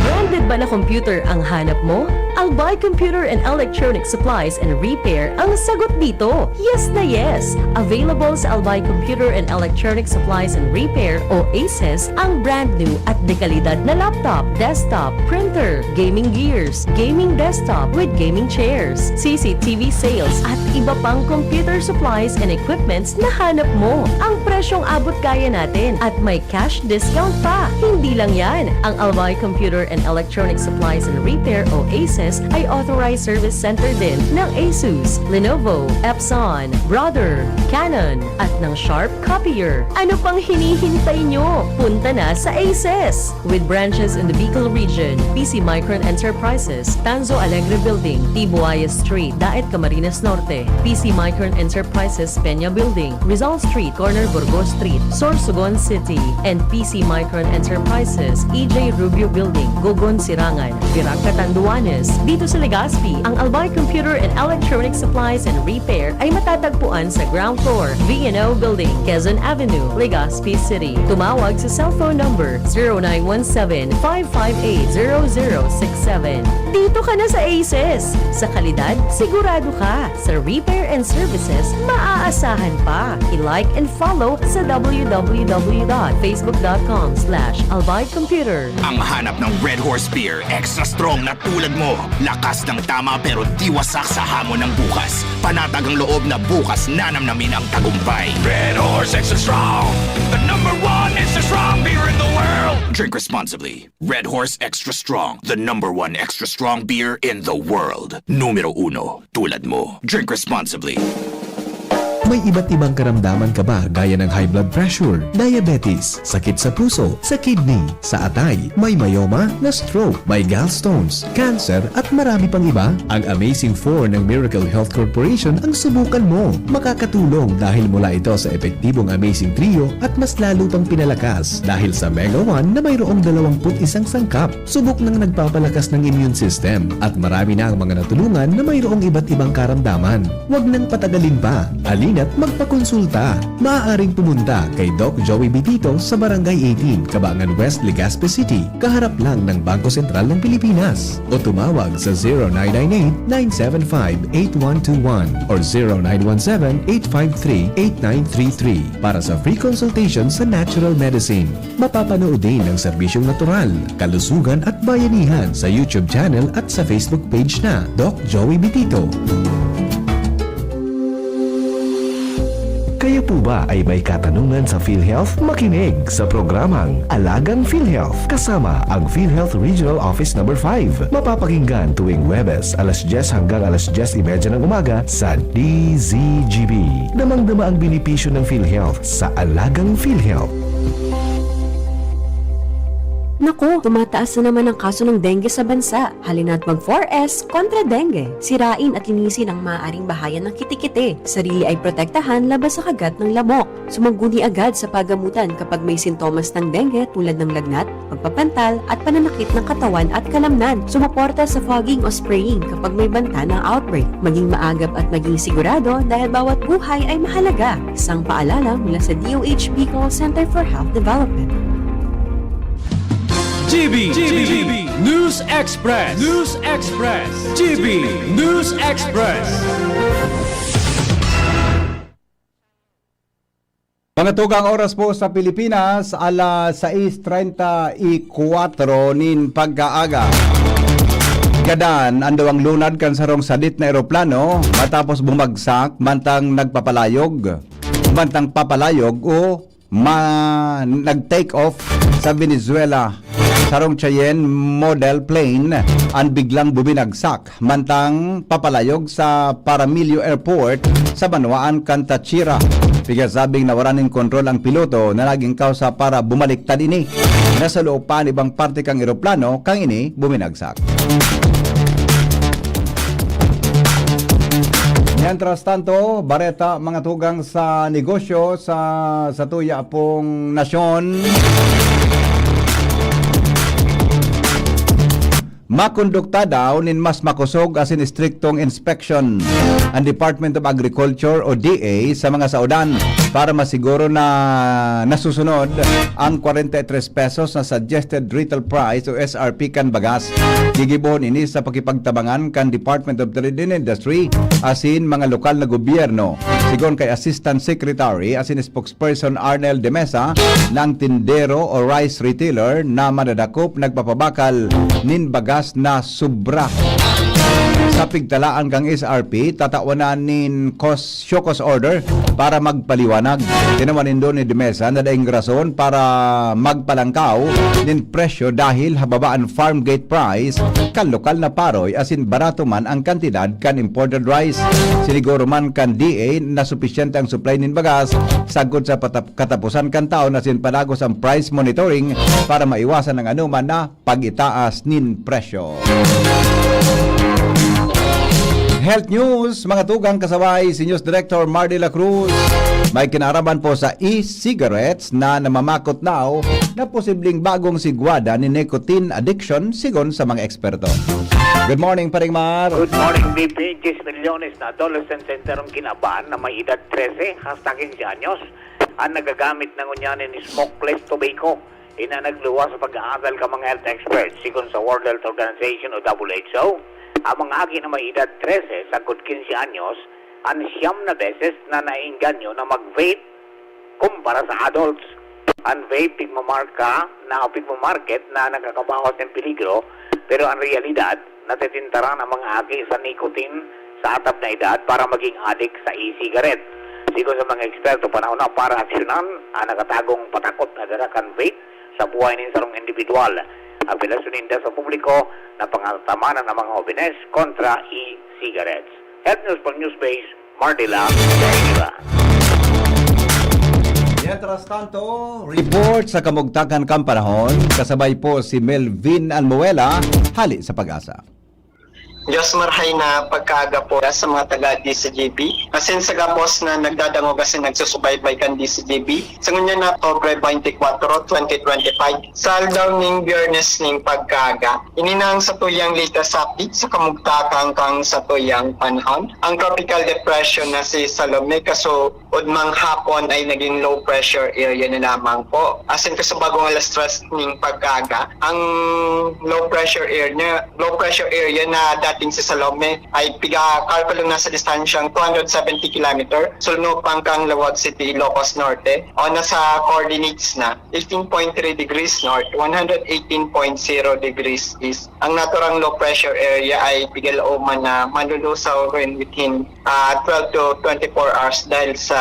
Branded ba na computer ang hanap mo? Albay Computer and Electronic Supplies and Repair ang sagot dito. Yes na yes! Available sa Albay Computer and Electronic Supplies and Repair o ACES ang brand new at dekalidad na laptop, desktop, printer, gaming gears, gaming desktop with gaming chairs, C C T V sales at iba pang computer supplies and equipments na hanap mo. Ang presyong abot kaya natin at may cash discount pa. Hindi lang yan, ang Albay Computer and Electronic Supplies and Repair o ACES ay authorized service center din ng Asus, Lenovo, Epson, Brother, Canon, at ng Sharp Copier. Ano pang hinihintay nyo? Punta na sa ACES! With branches in the Bicol region, P C Micron Enterprises, Tanzo Alegre Building, Tibuaya Street, Daet, Camarines Norte, P C Micron Enterprises, Peña Building, Rizal Street, corner Burgos Street, Sorsogon City, and P C Micron Enterprises, E J Rubio Building, Gogon Sirangan, Virac, Catanduanes. Dito sa Legazpi, ang Albay Computer and Electronic Supplies and Repair ay matatagpuan sa ground floor, V and O Building, Quezon Avenue, Legazpi City. Tumawag sa cellphone number zero nine one seven, five five eight, zero zero six seven. Dito ka na sa ACES! Sa kalidad, sigurado ka. Sa repair and services, maaasahan pa. I-like and follow sa w w w dot facebook dot com slash albay computer. Ang hanap ng Red Horse Beer, extra strong na tulad mo. Lakas ng tama pero di wasak sa hamon ng bukas. Panatag ang loob na bukas nanamnamin ang tagumpay. Red Horse Extra Strong, the number one extra strong beer in the world. Drink responsibly. Red Horse Extra Strong, the number one extra strong beer in the world. Numero uno, tulad mo. Drink responsibly. May iba't ibang karamdaman ka ba, gaya ng high blood pressure, diabetes, sakit sa puso, sa kidney, sa atay, may myoma, na-stroke, may gallstones, cancer, at marami pang iba? Ang Amazing four ng Miracle Health Corporation ang subukan mo. Makakatulong dahil mula ito sa epektibong Amazing Trio at mas lalo pang pinalakas dahil sa Mega one na mayroong dalawampu't isang sangkap. Subok nang nagpapalakas ng immune system at marami na ang mga natulungan na mayroong iba't ibang karamdaman. Huwag nang patagalin pa. Halina't magpakonsulta. Maaaring pumunta kay Doc Joey Bitito sa Barangay eighteen, Cabangan West, Legazpi City, kaharap lang ng Bangko Sentral ng Pilipinas. O tumawag sa zero nine nine eight, nine seven five, eight one two one or zero nine one seven, eight five three, eight nine three three para sa free consultation sa natural medicine. Mapapanood din ang serbisyong natural, kalusugan at bayanihan sa YouTube channel at sa Facebook page na Doc Joey Bitito. Kayo po ba ay may katanungan sa PhilHealth? Makinig sa programang Alagang PhilHealth kasama ang PhilHealth Regional Office Number five. Mapapakinggan tuwing Huwebes, alas dyes hanggang alas dyes y media ng umaga sa D Z G B. Damang-dama ang benepisyo ng PhilHealth sa Alagang PhilHealth. Naku, tumataas na naman ang kaso ng dengue sa bansa. Halina't mag four S kontra dengue. Sirain at linisin ang maaaring bahayan ng kitikite. Sarili ay protektahan laban sa kagat ng lamok. Sumangguni agad sa pagamutan kapag may sintomas ng dengue tulad ng lagnat, pagpapantal, at pananakit ng katawan at kalamnan. Sumuporta sa fogging o spraying kapag may banta ng outbreak. Maging maagap at maging sigurado dahil bawat buhay ay mahalaga. Isang paalala mula sa D O H Bicol Center for Health Development. G B, G B, News Express, News Express, G B News Express. Mga tugang, oras po sa Pilipinas, alas sais treinta y cuatro nin pagkaaga. Gadan an duwang lunad kan sarong sadit na eroplano matapos bumagsak mantang nagpapalayog, mantang papalayog o ma-, nag-take off sa Venezuela. Sarong Cheyenne model plane an biglang buminagsak mantang papalayog sa Paramillo Airport sa banwaan kan Táchira. Pigasabing nawaran nin kontrol ang piloto na naging kausa para bumaliktad ini. Nasaluopan ibang parte kan eroplano kan ini buminagsak. Mientras tanto, bareta, mga tugang, sa negosyo sa, sa tuya pong nasyon. Makondukta daw nin mas makosog asin estriktong inspection an Department of Agriculture o D A sa mga saodan para masiguro na nasusunod ang kwarenta y tres pesos na suggested retail price o S R P kan bagas. Gigibohon ini sa pakipagtabangan kan Department of Trade and Industry asin mga lokal na gobyerno. Sigon kay Assistant Secretary asin Spokesperson Arnel de Mesa, na ang tindero o rice retailer na madadakop nagpapabakal nin bagas na sobra. Sa pigtalaan kang S R P, tatawan na nin cause, show cause order para magpaliwanag. Tinawan nindo ni de Mesa na daing rason para magpalangkaw nin presyo dahil hababa an farm gate price kan lokal na paroy asin barato man ang kantidad kan imported rice. Siniguro man kan D A na supisyente ang supply nin bagas sagkod sa patap- katapusan kan taon asin padagos ang price monitoring para maiwasan ang anoman na pag-itaas nin presyo. Health News, mga tugang, kasabay si News Director Mardy La Cruz. May kinaaraman po sa e-cigarettes na namamakot now na posibleng bagong sigwada ni nicotine addiction, sigon sa mga eksperto. Good morning, Paring Mar. Good morning, B P. Diyes milyones na adolescents sa enterong kinaban na may edad trese hasta quince anyos ang nagagamit na ngunyan nin smokeless tobacco. Ina nagluwas sa pag-aadal ka mga health experts. Sigon sa World Health Organization o W H O, ang mga aki na may edad trese sagkod quince anyos, an siyam na beses na naengganyo na mag-vape kumpara sa adults. An vape, pigmamarka na o pigmamarket na nakakabawas ng peligro, pero ang realidad, natitintaran ang mga aki sa nicotine sa atap na edad para maging adik sa e-cigarette. Sigon sa mga eksperto, panahon na para aksyonan ang nakatagong patakot na dara kan vape sa buhay nin sarong individual. Apelasyon ninda sa publiko na pangatamanan ang mga hobenes kontra e-cigarettes. Health News for Newspace, Mardila, Dainiba. Mientras tanto, report sa kamugtakan kan panahon, kasabay po si Melvin Almuela, hali sa Pag-asa. Diyos marhay na pagkaaga po sa mga taga D C G B. Asin sa gabos na nagdadangog asin nagsusubaybay kan D C G B, sa ngunyan na Oktubre twenty-four, twenty twenty-five, sa aldaw ning Biyernes ning pagkaaga, ini na ang satuyang latest update sa kamugtakan kan satuyang panahon. Ang tropical depression na si Salome kaso Udmang hapon ay naging low pressure area na lamang po. Asin kasubagong alas tres ning pagkaaga, ang low pressure area, low pressure area na dating sa Salome ay piga-, kalkulo na sa distansyang two hundred seventy kilometer, sulnupang kang Laoag City, Ilocos Norte, o nasa coordinates na eighteen point three degrees north, one hundred eighteen point zero degrees east. Ang naturang low pressure area ay piga-, laoman na manlulusaw rin within ah, twelve to twenty-four hours dahil sa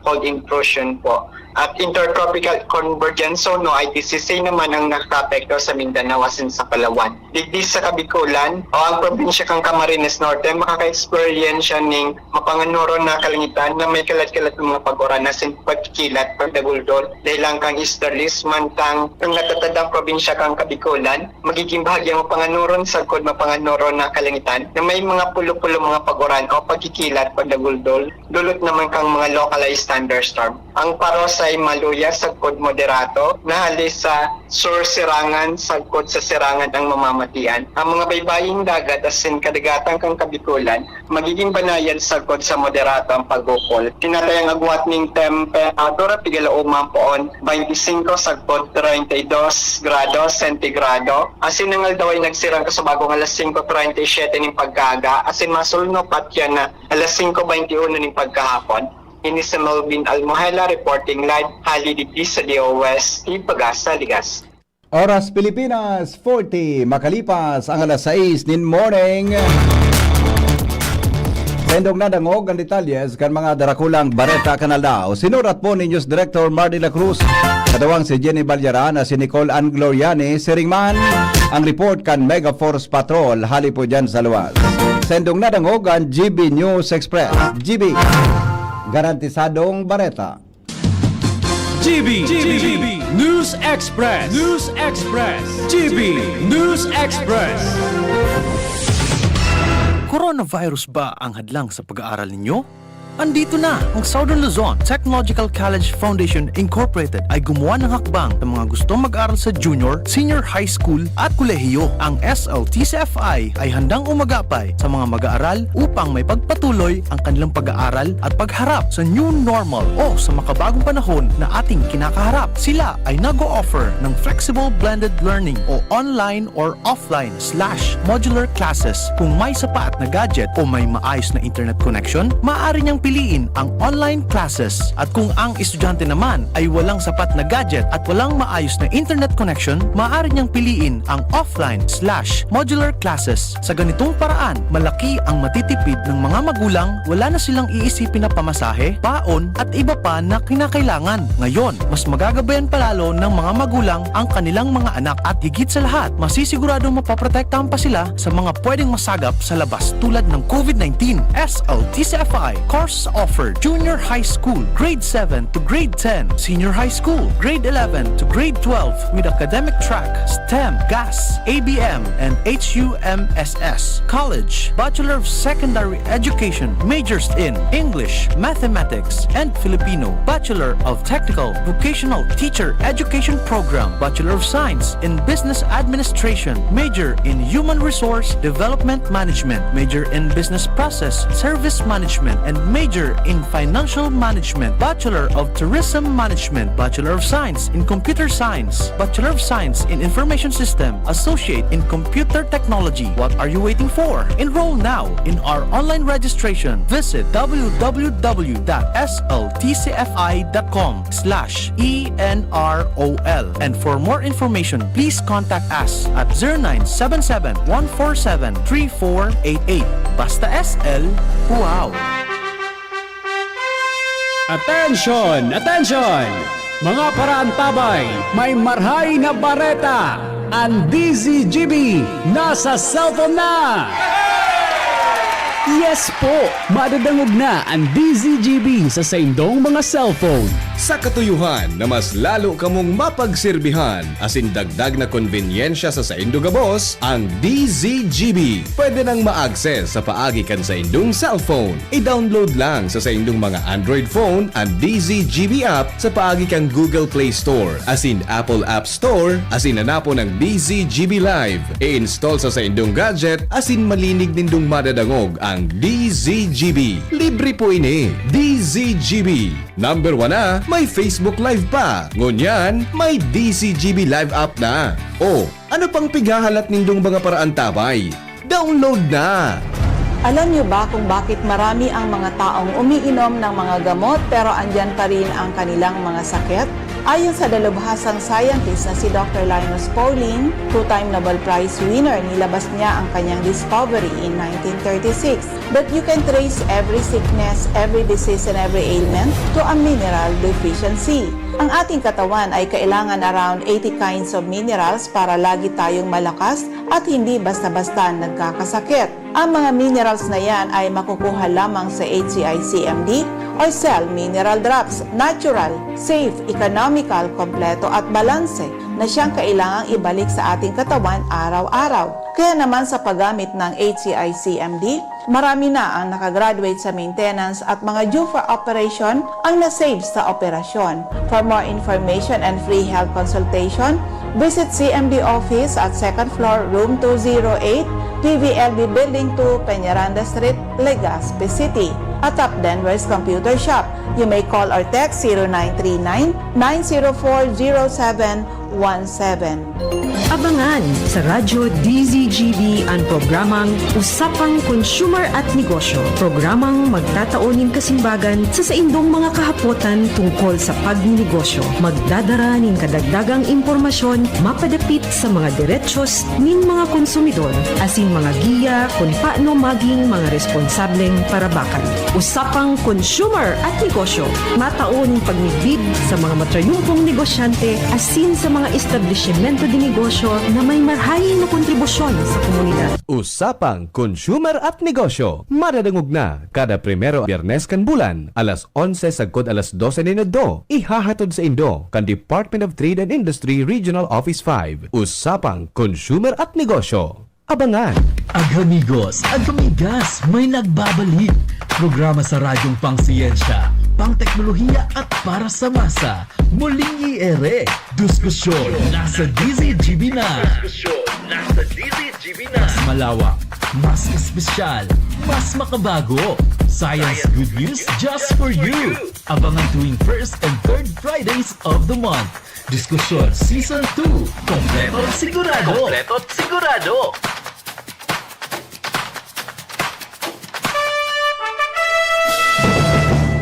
cold intrusion po. At intertropical convergence zone o I T C C naman ang nakakaapekto sa Mindanao asin sa Palawan. Digdi sa Kabikulan o ang probinsya kan Camarines Norte makaka-experience siya ning mapanganuron na kalangitan na may kalat-kalat na mga pag-uran asin pagkikilat, pagdaguldol, dahilan kan easterlies, mantang ang natatandang probinsya kan Kabikulan, magiging bahagyang mapanganuron sagkod mapanganuron na kalangitan na may mga pulo-pulo mga pag-uran o pagkikilat, pagdaguldol, dulot naman kan mga localized thunderstorm. Ang paros ay maluya sagkod moderato na hali sa sur-sirangan sagkod sa sirangan ang mamamatian. Ang mga baybaying dagat asin kadagatan kan Kabikulan magiging banayad sagkod sa moderato ang pag-ukol. Tinatayang agwat ning temperatura, pigalaoman poon, twenty-five sagkod treinta y dos grado sentigrado. Asin ang aldaw ay nagsirang kasubagong alas singko treinta y siete ning pagkaaga, asin masulnop at yan na alas singko veintiuno ning pagkahapon. Ini si Melvin Almohela reporting live hali digdi sa D O S, Pag-asa, Ligas. Oras Pilipinas, forty, makalipas ang alas sais nin morning. Sendong nadangog ang detalyes kan mga darakulang bareta kan aldaw. Sinurat po ni News Director Mardy La Cruz. Katawang si Jenny Balyara na si Nicole Ann Gloriani. Siring man ang report kan Mega Force Patrol hali po dyan sa luwas. Sendong nadangog ang G B News Express. G B, garantisadong bareta. G B, G B, News Express, News Express, G B, News Express. Coronavirus ba ang hadlang sa pag-aaral ninyo? Andito na ang Southern Luzon Technological College Foundation Incorporated ay gumawa ng hakbang sa mga gustong mag-aral sa junior, senior high school at kolehiyo. Ang S L T C F I ay handang umagapay sa mga mag-aaral upang may pagpatuloy ang kanilang pag-aaral at pagharap sa new normal o sa makabagong panahon na ating kinakaharap. Sila ay nag-o-offer ng flexible blended learning o online or offline slash modular classes. Kung may sapat na gadget o may maayos na internet connection, maaari niyang piliin ang online classes. At kung ang estudyante naman ay walang sapat na gadget at walang maayos na internet connection, maaari niyang piliin ang offline slash modular classes. Sa ganitong paraan, malaki ang matitipid ng mga magulang, wala na silang iisipin na pamasahe, baon, at iba pa na kinakailangan. Ngayon, mas magagabayan palalo ng mga magulang ang kanilang mga anak at higit sa lahat, masisiguradong mapoprotektahan pa sila sa mga pwedeng masagap sa labas tulad ng COVID nineteen. S L T C F I courses offered: junior high school, grade seven to grade ten, senior high school, grade eleven to grade twelve, with academic track, STEM, GAS, A B M, and H U M S S. College, Bachelor of Secondary Education, majors in English, Mathematics, and Filipino, Bachelor of Technical Vocational Teacher Education Program, Bachelor of Science in Business Administration, major in Human Resource Development Management, major in Business Process Service Management, and major in Financial Management, Bachelor of Tourism Management, Bachelor of Science in Computer Science, Bachelor of Science in Information System, Associate in Computer Technology. What are you waiting for? Enroll now in our online registration. Visit w w w dot s l t c f i dot com slash e n r o l. And for more information, please contact us at zero nine seven seven, one four seven, three four eight eight. Basta S L, wow! Attention! Attention! Mga paraantabay, may marhay na bareta! Ang D Z G B nasa cellphone na! Yes po! Madadangog na ang D Z G B sa saindong mga cellphone. Sa katuyohan na mas lalo kamong mapagserbihan asin dagdag na konbenyensya sa saindo gabos, ang D Z G B pwede nang ma-access sa paagi kan saindong cellphone. I-download lang sa saindong mga Android phone an D Z G B app sa paagi kan Google Play Store asin Apple App Store asin hanapon ang D Z G B Live. I-install sa saindong gadget asin malinig nindong madadangog ang D Z G B. Libre po ini. D Z G B. Number one na, may Facebook Live pa. Ngunyan, may D Z G B Live app na. O, ano pang pighahalat nindong mga paraantabay? Download na! Alam niyo ba kung bakit marami ang mga taong umiinom ng mga gamot pero andyan pa rin ang kanilang mga sakit? Ayon sa dalubhasang scientist na si Doctor Linus Pauling, two-time Nobel Prize winner, nilabas niya ang kanyang discovery in nineteen thirty-six that you can trace every sickness, every disease, and every ailment to a mineral deficiency. Ang ating katawan ay kailangan around eighty kinds of minerals para lagi tayong malakas at hindi basta-basta nagkakasakit. Ang mga minerals na yan ay makukuha lamang sa H C I C M D or Cell Mineral Drops, natural, safe, economical, kompleto at balanse na siyang kailangang ibalik sa ating katawan araw-araw. Kaya naman sa paggamit ng H C I C M D, marami na ang nakagraduate sa maintenance at mga due for operation ang na-save sa operasyon. For more information and free health consultation, visit C M D office at second floor, room two zero eight, P V L B Building two, Peñaranda Street, Legazpi City. A Top Denver's Computer Shop. You may call or text zero nine three nine, nine zero four, zero seven one seven. Abangan sa Radyo D Z G B an programang Usapang Consumer at Negosyo, programang magtatao nin kasimbagan sa saindong mga kahapotan tungkol sa pagninegosyo, magdadara nin kadagdagang impormasyon mapadapit sa mga derechos nin mga konsumidor, asin mga giya kun paano maging mga responsableng parabakan. Usapang Consumer at Negosyo, matao nin pagmidbid sa mga matrayumpong negosyante asin sa mga establisimento de negosyo na may marhay na kontribusyon sa komunidad. Usapang Consumer at Negosyo, madadangog na kada primero Biyernes kan bulan, alas onse sagkod alas dose nin adto. Ihahatod saindo kan Department of Trade and Industry Regional Office five. Usapang Consumer at Negosyo. Abangan! Ag-amigos, ag-amigas, may nagbabalik! Programa sa radyong pangsiyensya, pangteknolohiya at para sa masa. Muling i-ere, diskusyon nasa D Z G B na. Diskusyon nasa D Z G B na. Mas malawak, mas espesyal, mas makabago. Science good news just for you. Abangan tuwing first and third Fridays of the month. Diskusyon Season two. Kompleto at sigurado. Kompleto at sigurado.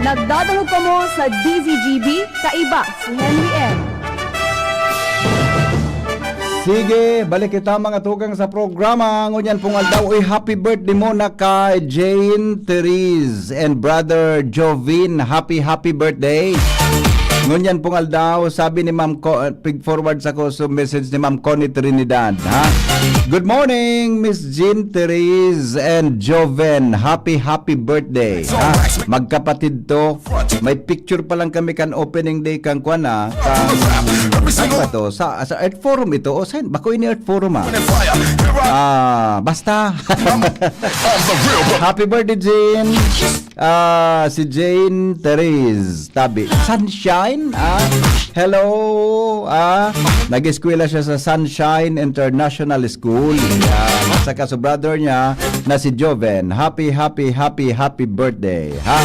Nagdadangog kamo sa D Z G B, kaiba si Henry M. Sige, balik kita mga tugang sa programa. Ngunyan pong aldaw, uy, happy birthday muna kay Jane Therese and brother Jovin. Happy, happy birthday. Ngunyan pong aldaw, sabi ni Ma'am Co- pig forward sa ko sa message ni Ma'am Connie Trinidad, ha? Good morning, Miss Jean Therese and Joven. Happy, happy birthday. Ha? Magkapatid to. May picture pa lang kami kan opening day kan kwan, ha? Kan, ano ba to? Sa, sa Earth Forum ito. O, sa, bako ini Earth Forum, ha? Ah, basta. Happy birthday, Jean. Ah, si Jane Therese Tabi. Sunshine, ah. Hello, ah. Nag-eskwela siya sa Sunshine International School. Yan. At saka sa brother niya na si Joven. Happy, happy, happy, happy birthday, ha?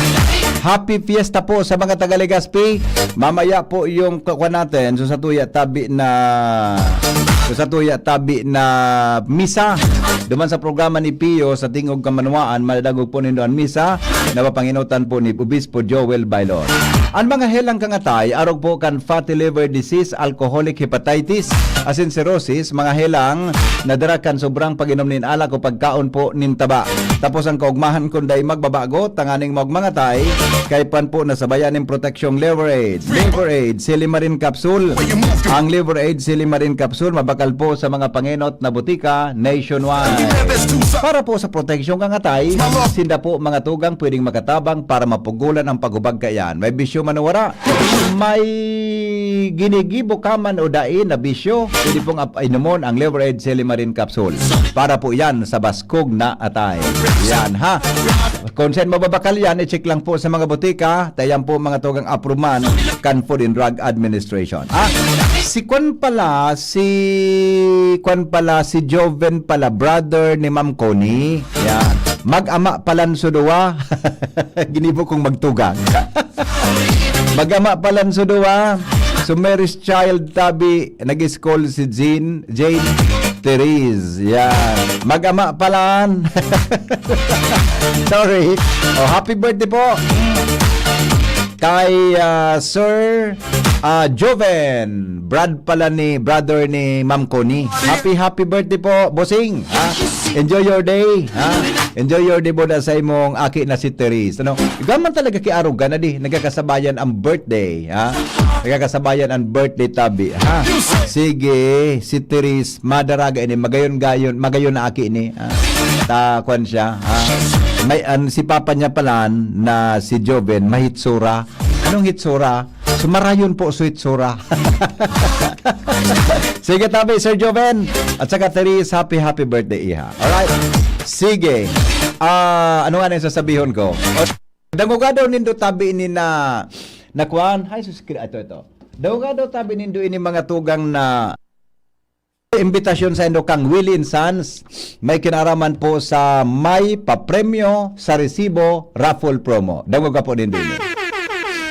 Happy fiesta po sa mga taga Legazpi. Mamaya po yung kukuha natin. So sa tuya tabi na so sa tuya tabi na misa. Duman sa programa ni Pio sa Tingog Kamanwaan, madadangog po nindo an misa na papangenotan po ni Obispo Joel Baylor. An mga helang kangatay, arog po kan fatty liver disease, alcoholic hepatitis, asin cirrhosis, mga helang na dara kan sobrang pag-inom nin alak o pagkaon po nin taba. Tapos ang kaugmahan kun dai magbabago, tanganing maugmangatay, kay pan po nasabayan nin proteksyong liver aid. Liver aid, silimarin capsule. Ang liver aid, silimarin capsule, mabakal po sa mga pangenot na butika nationwide. Para po sa proteksyong kangatay, sinda po mga tugang pwedeng makatabang para mapugulan ang paghubag kaiyan. May bisyo man o wara, may ginigibo ka man o dai na bisyo, pwede pong ap- inomon ang Liver Aid Silimarin Capsule. Para po yan sa baskog na atay. Yan ha. Kung saan mababakal yan, i-check lang po sa mga butika. Tayan po mga tugang apruman kan Food and Drug Administration. Ah, si Kwan pala, si Kwan pala, si Joven pala, brother ni Ma'am Connie. Yan. Mag-ama palan so duwa. Ginibo kong magtugang. Mag-ama palan so duwa. So Mary's Child tabi, nag-school si Jean, Jane Therese. Yan. Mag-ama palan. Sorry. Oh, happy birthday po. Kay ah, Sir ah, Joven, Brad pala ni brother ni Ma'am Connie. Happy happy birthday po, bossing. Ha? Enjoy your day, ha? Enjoy your day, boda, sa imong aki na si Therese. Ano? Ikaw man talaga ki aruga na di nagkakasabayan ang birthday, ha? Nagkakasabayan ang birthday tabi, ha? Sige, si Therese, madaraga ini, magayon-gayon, magayon na aki ni. Ah, ta kwan siya, ah. May an si papa niya pala na si Joven, mahitsura. Anong hitsura? So marayon po so hitsura. Sige tabi, Sir Joven. At saka Therese, happy happy birthday, iha. Alright. Sige. Ah, ano nga na yung sasabihon ko? O, danguga daw nindo tabi ni na na kwan. Ay, sus, ito, ito. Danguga daw tabi nindo ini mga tugang na imbitasyon sa indo kang Willie and Sons, may kinaraman po sa may papremyo sa resibo raffle promo. Dangog ka po din din.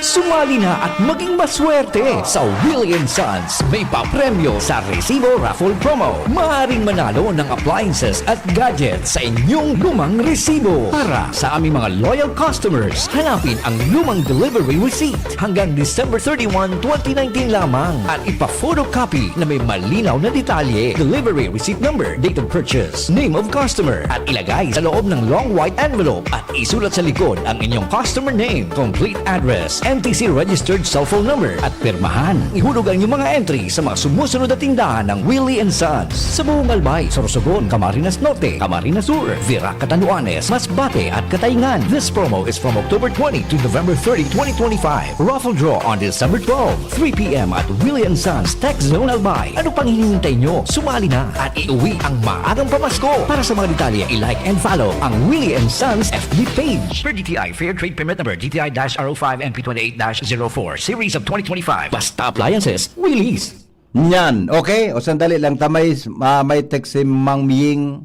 Sumali na at maging maswerte sa Willie and Sons may papremyo sa Resibo Raffle Promo. Maaaring manalo ng appliances at gadgets sa inyong lumang resibo. Para sa aming mga loyal customers, hanapin ang lumang delivery receipt. Hanggang December thirty-one, twenty nineteen lamang at ipa-photocopy na may malinaw na detalye, delivery receipt number, date of purchase, name of customer, at ilagay sa loob ng long white envelope at isulat sa likod ang inyong customer name, complete address, M T C registered cellphone number at pirmahan. Ihulog ang inyong mga entry sa mga sumusunod na tindahan ng Willie and Sons sa buong Albay, Sorsogon, Camarines Norte, Camarines Sur, Virac, Catanduanes, Masbate at Cataingan. This promo is from October twenty to November thirty, twenty twenty-five. Raffle draw on December twelve, three p m at Willie and Sons Tech Zone Albay. Ano pang hinihintay nyo? Sumali na at iuwi ang maagang pamasko. Para sa mga detalye, i-like and follow ang Willie and Sons F B page. Per D T I Fair Trade Permit Number D T I dash R O five M P twenty-eight dash zero four Series of twenty twenty-five. Basta Appliances, Willie's. Yan. Okay. O, sandali lang. Tamay, ah, may text si Mang Miying.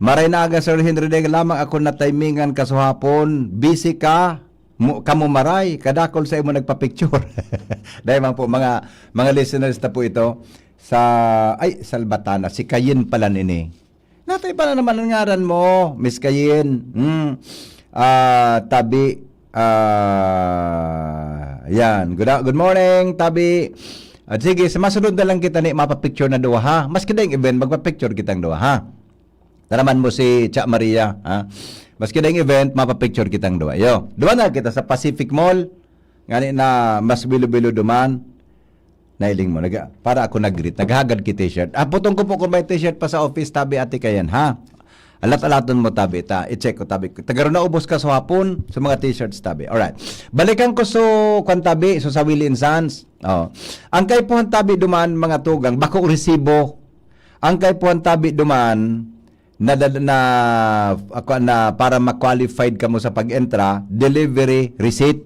Maray na aga, Sir Henry. Dahil lamang ako na timingan kasuhapon. Busy ka. Mu-, kamo maray. Kadakol sa imo nagpa-picture. Dahil man po, mga, mga listeners na po ito. Sa, ay, Salbatana. Si Kayin pala nini. Natay pa na naman ang ngaran mo, Miss Kayin. Hmm. Ah, tabi. Ah, yan. Good, good morning, tabi. At sige, sa masunod na lang kita ni mapapicture na duwa, ha? Maski daing event, magpapicture kitang duwa, ha? Taraman mo si Cha Maria, ha? Maski daing event, mapapicture kitang duwa. Yo, duwa na kita sa Pacific Mall. Ngani na mas bilo-bilo duman. Nailing mo, nag-, para ako nag-greet. Naghagad ki t-shirt. Ah, putong ko po kung may t-shirt pa sa office, tabi, ati kayan, ha? Alat-alaton mo, tabi, ta. I-check ko, tabi. Tagaro na ubos ka sa hapon sa mga t-shirts, tabi. Alright. Balikan ko so, kwan, tabi, so sa Willie and Sons. Oh. Ang kaipuhan, tabi, duman, mga tugang, bako resibo. Ang kaipuhan, tabi, duman, na, na, na, ako, na para ma-qualified kamo sa pag-entra, delivery receipt.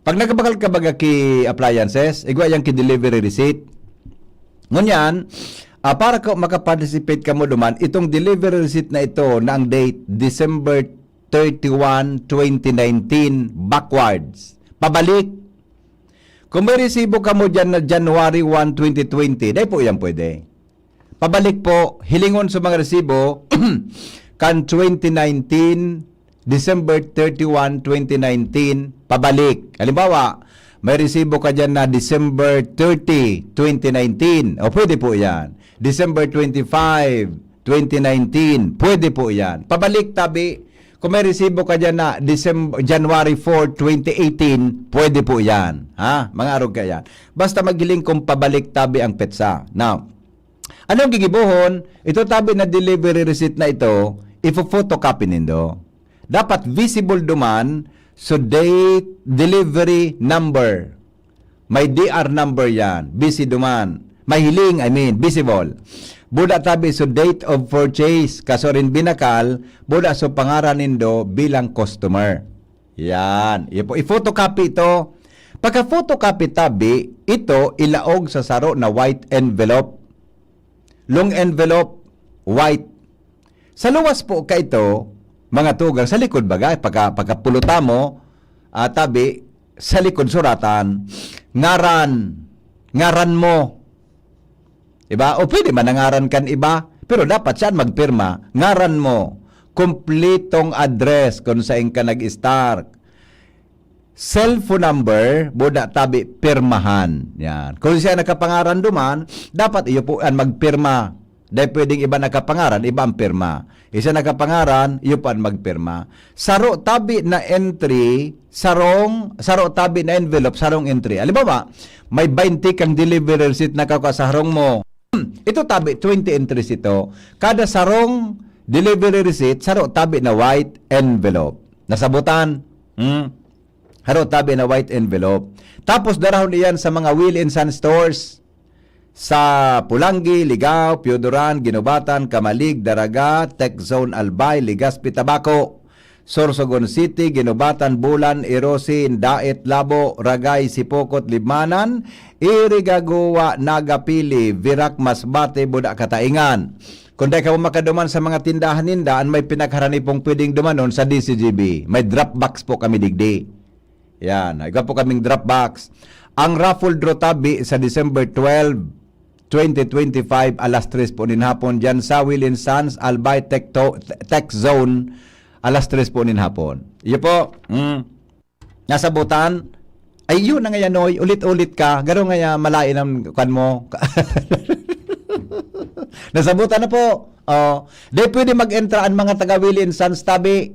Pag nagbakal ka baga ki appliances, igwa yang ki delivery receipt. Ngunyan, ah, para ka makaparticipate kamo duman, itong delivery receipt na ito na ang date, December thirty-one, twenty nineteen, backwards. Pabalik. Kung may resibo kamo dyan na January one, twenty twenty, dai po yan pwede. Pabalik po, hilingon sa mga resibo kan twenty nineteen, December thirty-one, twenty nineteen, pabalik. Halimbawa, may resibo ka dyan na December thirty, twenty nineteen. O, pwede po yan. December twenty-five, twenty nineteen. Pwede po yan. Pabalik, tabi. Kung may resibo ka dyan na December, January four, twenty eighteen, pwede po yan. Ha? Mga arog ka yan. Basta maghiling kung pabalik, tabi, ang petsa. Now, anong gigibohon? Ito, tabi, na delivery receipt na ito, ifo-photocopy nindo. Dapat visible duman, so date, delivery number. May D R number yan. Bisi duman. May hiling, I mean, visible. Buda, tabi, so date of purchase. Kaso rin binakal, buda, so pangaran nindo bilang customer. Yan. Ipo, i-photocopy ito. Pagka-photocopy, tabi, ito ilaog sa saro na white envelope. Long envelope, white. Sa luwas po kaito, mga tugang, sa likod baga, pagka, pagkapuluta mo, ah, tabi, sa likod suratan, ngaran, ngaran mo. Diba? O pwede man na ngaran kan iba, pero dapat siya an magpirma. Ngaran mo, kumplitong address kung saan ka nag-start. Cellphone number, buda tabi, pirmahan. Yan. Kung siya nakapangaran duman, dapat iyo po an magpirma. Dahil pwedeng iba nakapangaran, iba ang pirma. Isa nakapangaran, iyo po an magpirma. Saro tabi na entry, sarong, saro tabi na envelope, sarong entry. Halimbawa, may baynte kang delivery receipt na kakua sa harong mo. Ito tabi, twenty entries ito. Kada sarong delivery receipt, saro tabi na white envelope. Nasabutan? Hmm? Saro tabi na white envelope. Tapos darahon iyan sa mga Will and Son stores. Sa Pulangi, Ligao, Pioduran, Guinobatan, Camalig, Daraga, Tech Zone, Albay, Legazpi, Tabaco, Sorsogon City, Guinobatan, Bulan, Irosin, Daet, Labo, Ragay, Sipocot, Libmanan, Irigagua, Naga, Pili, Virac, Masbate, Buda, Kataingan. Kung dai kamo makaduman sa mga tindahan ninda, an may pinakaharani pong pwedeng dumanon sa D C G B. May drop box po kami digdi. Yan, igwa po kaming drop box. Ang raffle draw tabi sa December twelve, twenty twenty-five, alas tres po nin hapon, dyan sa Will and Sons, Albay Tech, To-, Tech Zone, alas tres po nin hapon. Iyo po, mm, nasabutan. Ay, yun na nga yan, oy. Ulit-ulit ka. Garo nga yan, malain ang kwan mo. Nasabutan na po. Oh, di pwede mag-entra ang mga taga Will and Sons tabi.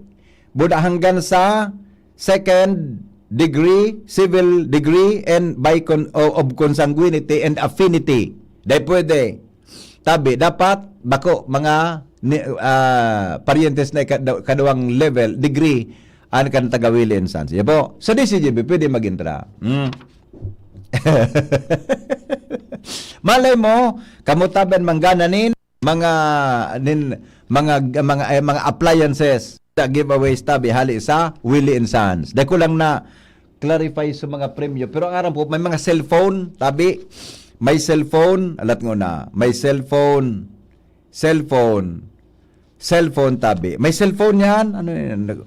Buda hanggang sa second degree, civil degree, and by con-, o-, of consanguinity and affinity. Dai pwede. Tabi, dapat bako mga ni-, ah, parientes na ikada-, kaduwang level, degree, an kan taga Willie and Sons. Yan po. Sa D C G B, pwede mag-intra. Mm. Malay mo, kamo tabi an manggana nin mga, nin, mga, mga, eh, mga appliances, the giveaways tabi hali sa Willie and Sons. Dai ko lang na-clarify sa mga premyo. Pero ang aram ko, may mga cellphone, tabi. May cellphone, alat ngona. May cellphone. Cellphone. Cellphone, tabi. May cellphone yan? Ano yan?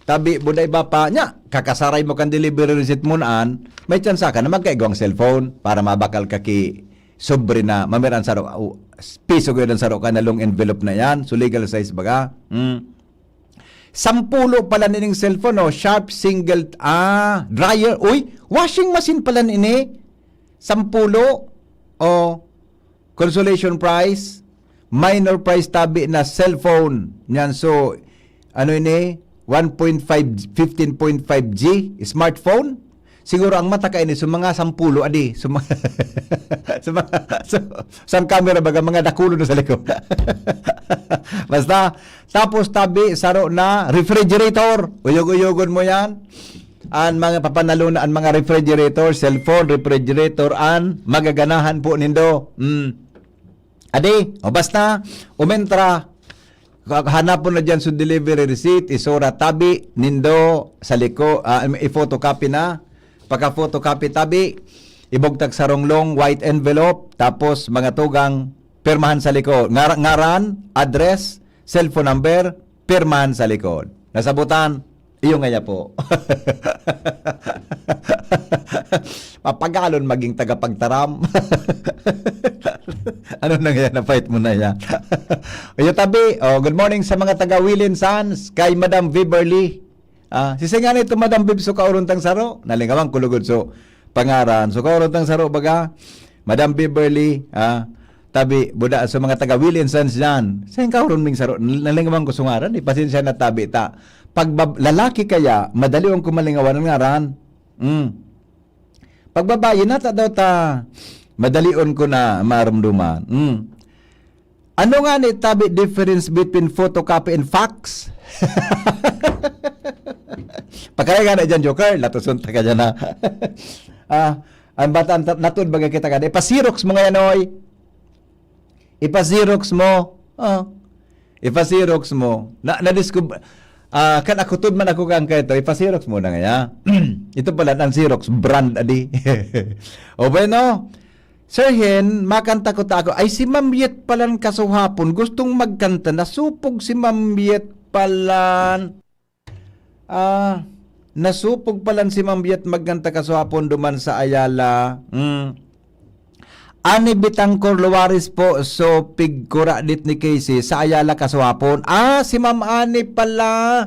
Tabi, buda iba pa. Nya, kakasaray mo kan delivery receipt mo naan, may tsansa ka na magkaigwang cellphone para mabakal ka ki sobre na mamiran saro, uh, piso gud ang saro ka na long envelope na yan. So, legal size baga. Hmm. Sampulo pala nining cellphone, oh. Sharp single, ah, dryer. Uy, washing machine pala nini. Sampulo. Oh, consolation prize. Minor prize tabi na cellphone. Yan, so, ano ini? One point five, fifteen point five G smartphone. Siguro ang mata kaini sa mga sampulo, adi. Sa mga, sa mga, sa, sa camera, baga, mga dakulo na sa likod. Basta, tapos tabi, saro na, refrigerator. Uyog-uyogon mo yan. An mga papanalo na, an mga refrigerator, cellphone, refrigerator, an magaganahan po nindo. Mm. Adi, o basta, umentra, ha-, hanapon na dyan sa delivery receipt, isura tabi, nindo, sa liko, ah, i-photocopy na. Pagka-photocopy tabi, ibugtak sa ronglong, white envelope, tapos mga tugang, pirmahan sa liko. Ngar-, ngaran, address, cellphone number, pirmahan sa likod. Nasabutan, iyo ngaya po. Papagalon maging tagapagtaram. Ano na ngaya, na-fight mo na yan? Iyo tabi, oh, good morning sa mga taga Willie and Sons, kay Madam Viverly. Ah, si Singani ito, Madam Viv, so kauron tang saro. Nalingawan ko lugod, so, pangaran. So, kauron tang saro, baga, Madam Beverly, ah, tabi, buda sa mga taga Willie and Sons dyan. Sa yung kauron ming saro, nalingawan ko sa ngaran, eh, pasensya na tabi ta. Pag bab-, lalaki kaya, madali ko malingawan ang ngaran. Mm. Pag babae, nata daw ta, madalion ko na marumduman. Mm. Ano nga ni tabi difference between photocopy and fax? Pakaray nga na dyan, Joker. Latuson ta ka dyan, ha? Ah, ang bata, ang ta-, natud baga kita ka. Ipa-xerox mo ngayon, oy. Ipa-xerox mo. Ah. Ipa-xerox mo. Na, na-discover, ah, kan ako tud man ako kang kaito, ipa-xerox mo na ngaya. Ito pala, ang Xerox brand, adi. O bueno, Sir Hen, makanta ko ta ako. Ay, si Ma'am Yet palan kasuhapon, gustong magkanta. Nasupog si Ma'am Yet palan. Ah, nasupog palan si Ma'am Yet magkanta kasuhapon duman sa Ayala. Mm. Ani Bitangkor Luwares po, so pigkura dit ni Casey sa Ayala kasuhapon. Ah, si Ma'am Ani pala.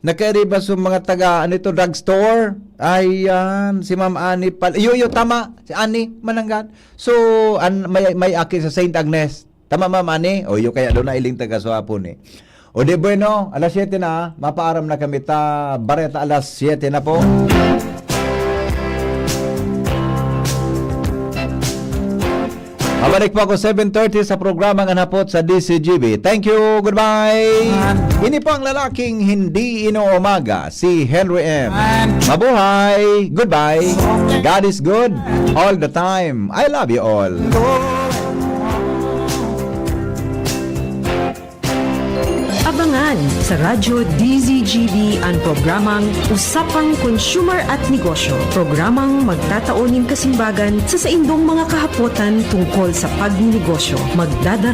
Nakairiba sa mga taga, ano ito, drugstore. Ayan, si Ma'am Ani pala. Iyo, iyo, tama. Si Ani, mananggad. So, an, may, may aki sa Saint Agnes. Tama, Ma'am Ani? O, iyo kaya doon na iling taga Suapo ni. O di bueno, alas siyete na, mapaaram na kami ta, bareta alas siyete na po. Babalik po ako seven thirty sa programang An Hapot sa D C G B. Thank you, goodbye. Ini po ang lalaking hindi inuumaga, si Henry M. Mabuhay, goodbye. God is good all the time. I love you all. Abangan sa Radyo D Z G B an programang Usapang Consumer at Negosyo, programang magtatao nin kasimbagan sa saindong mga kahapotan tungkol sa pagnenegosyo. Magdadara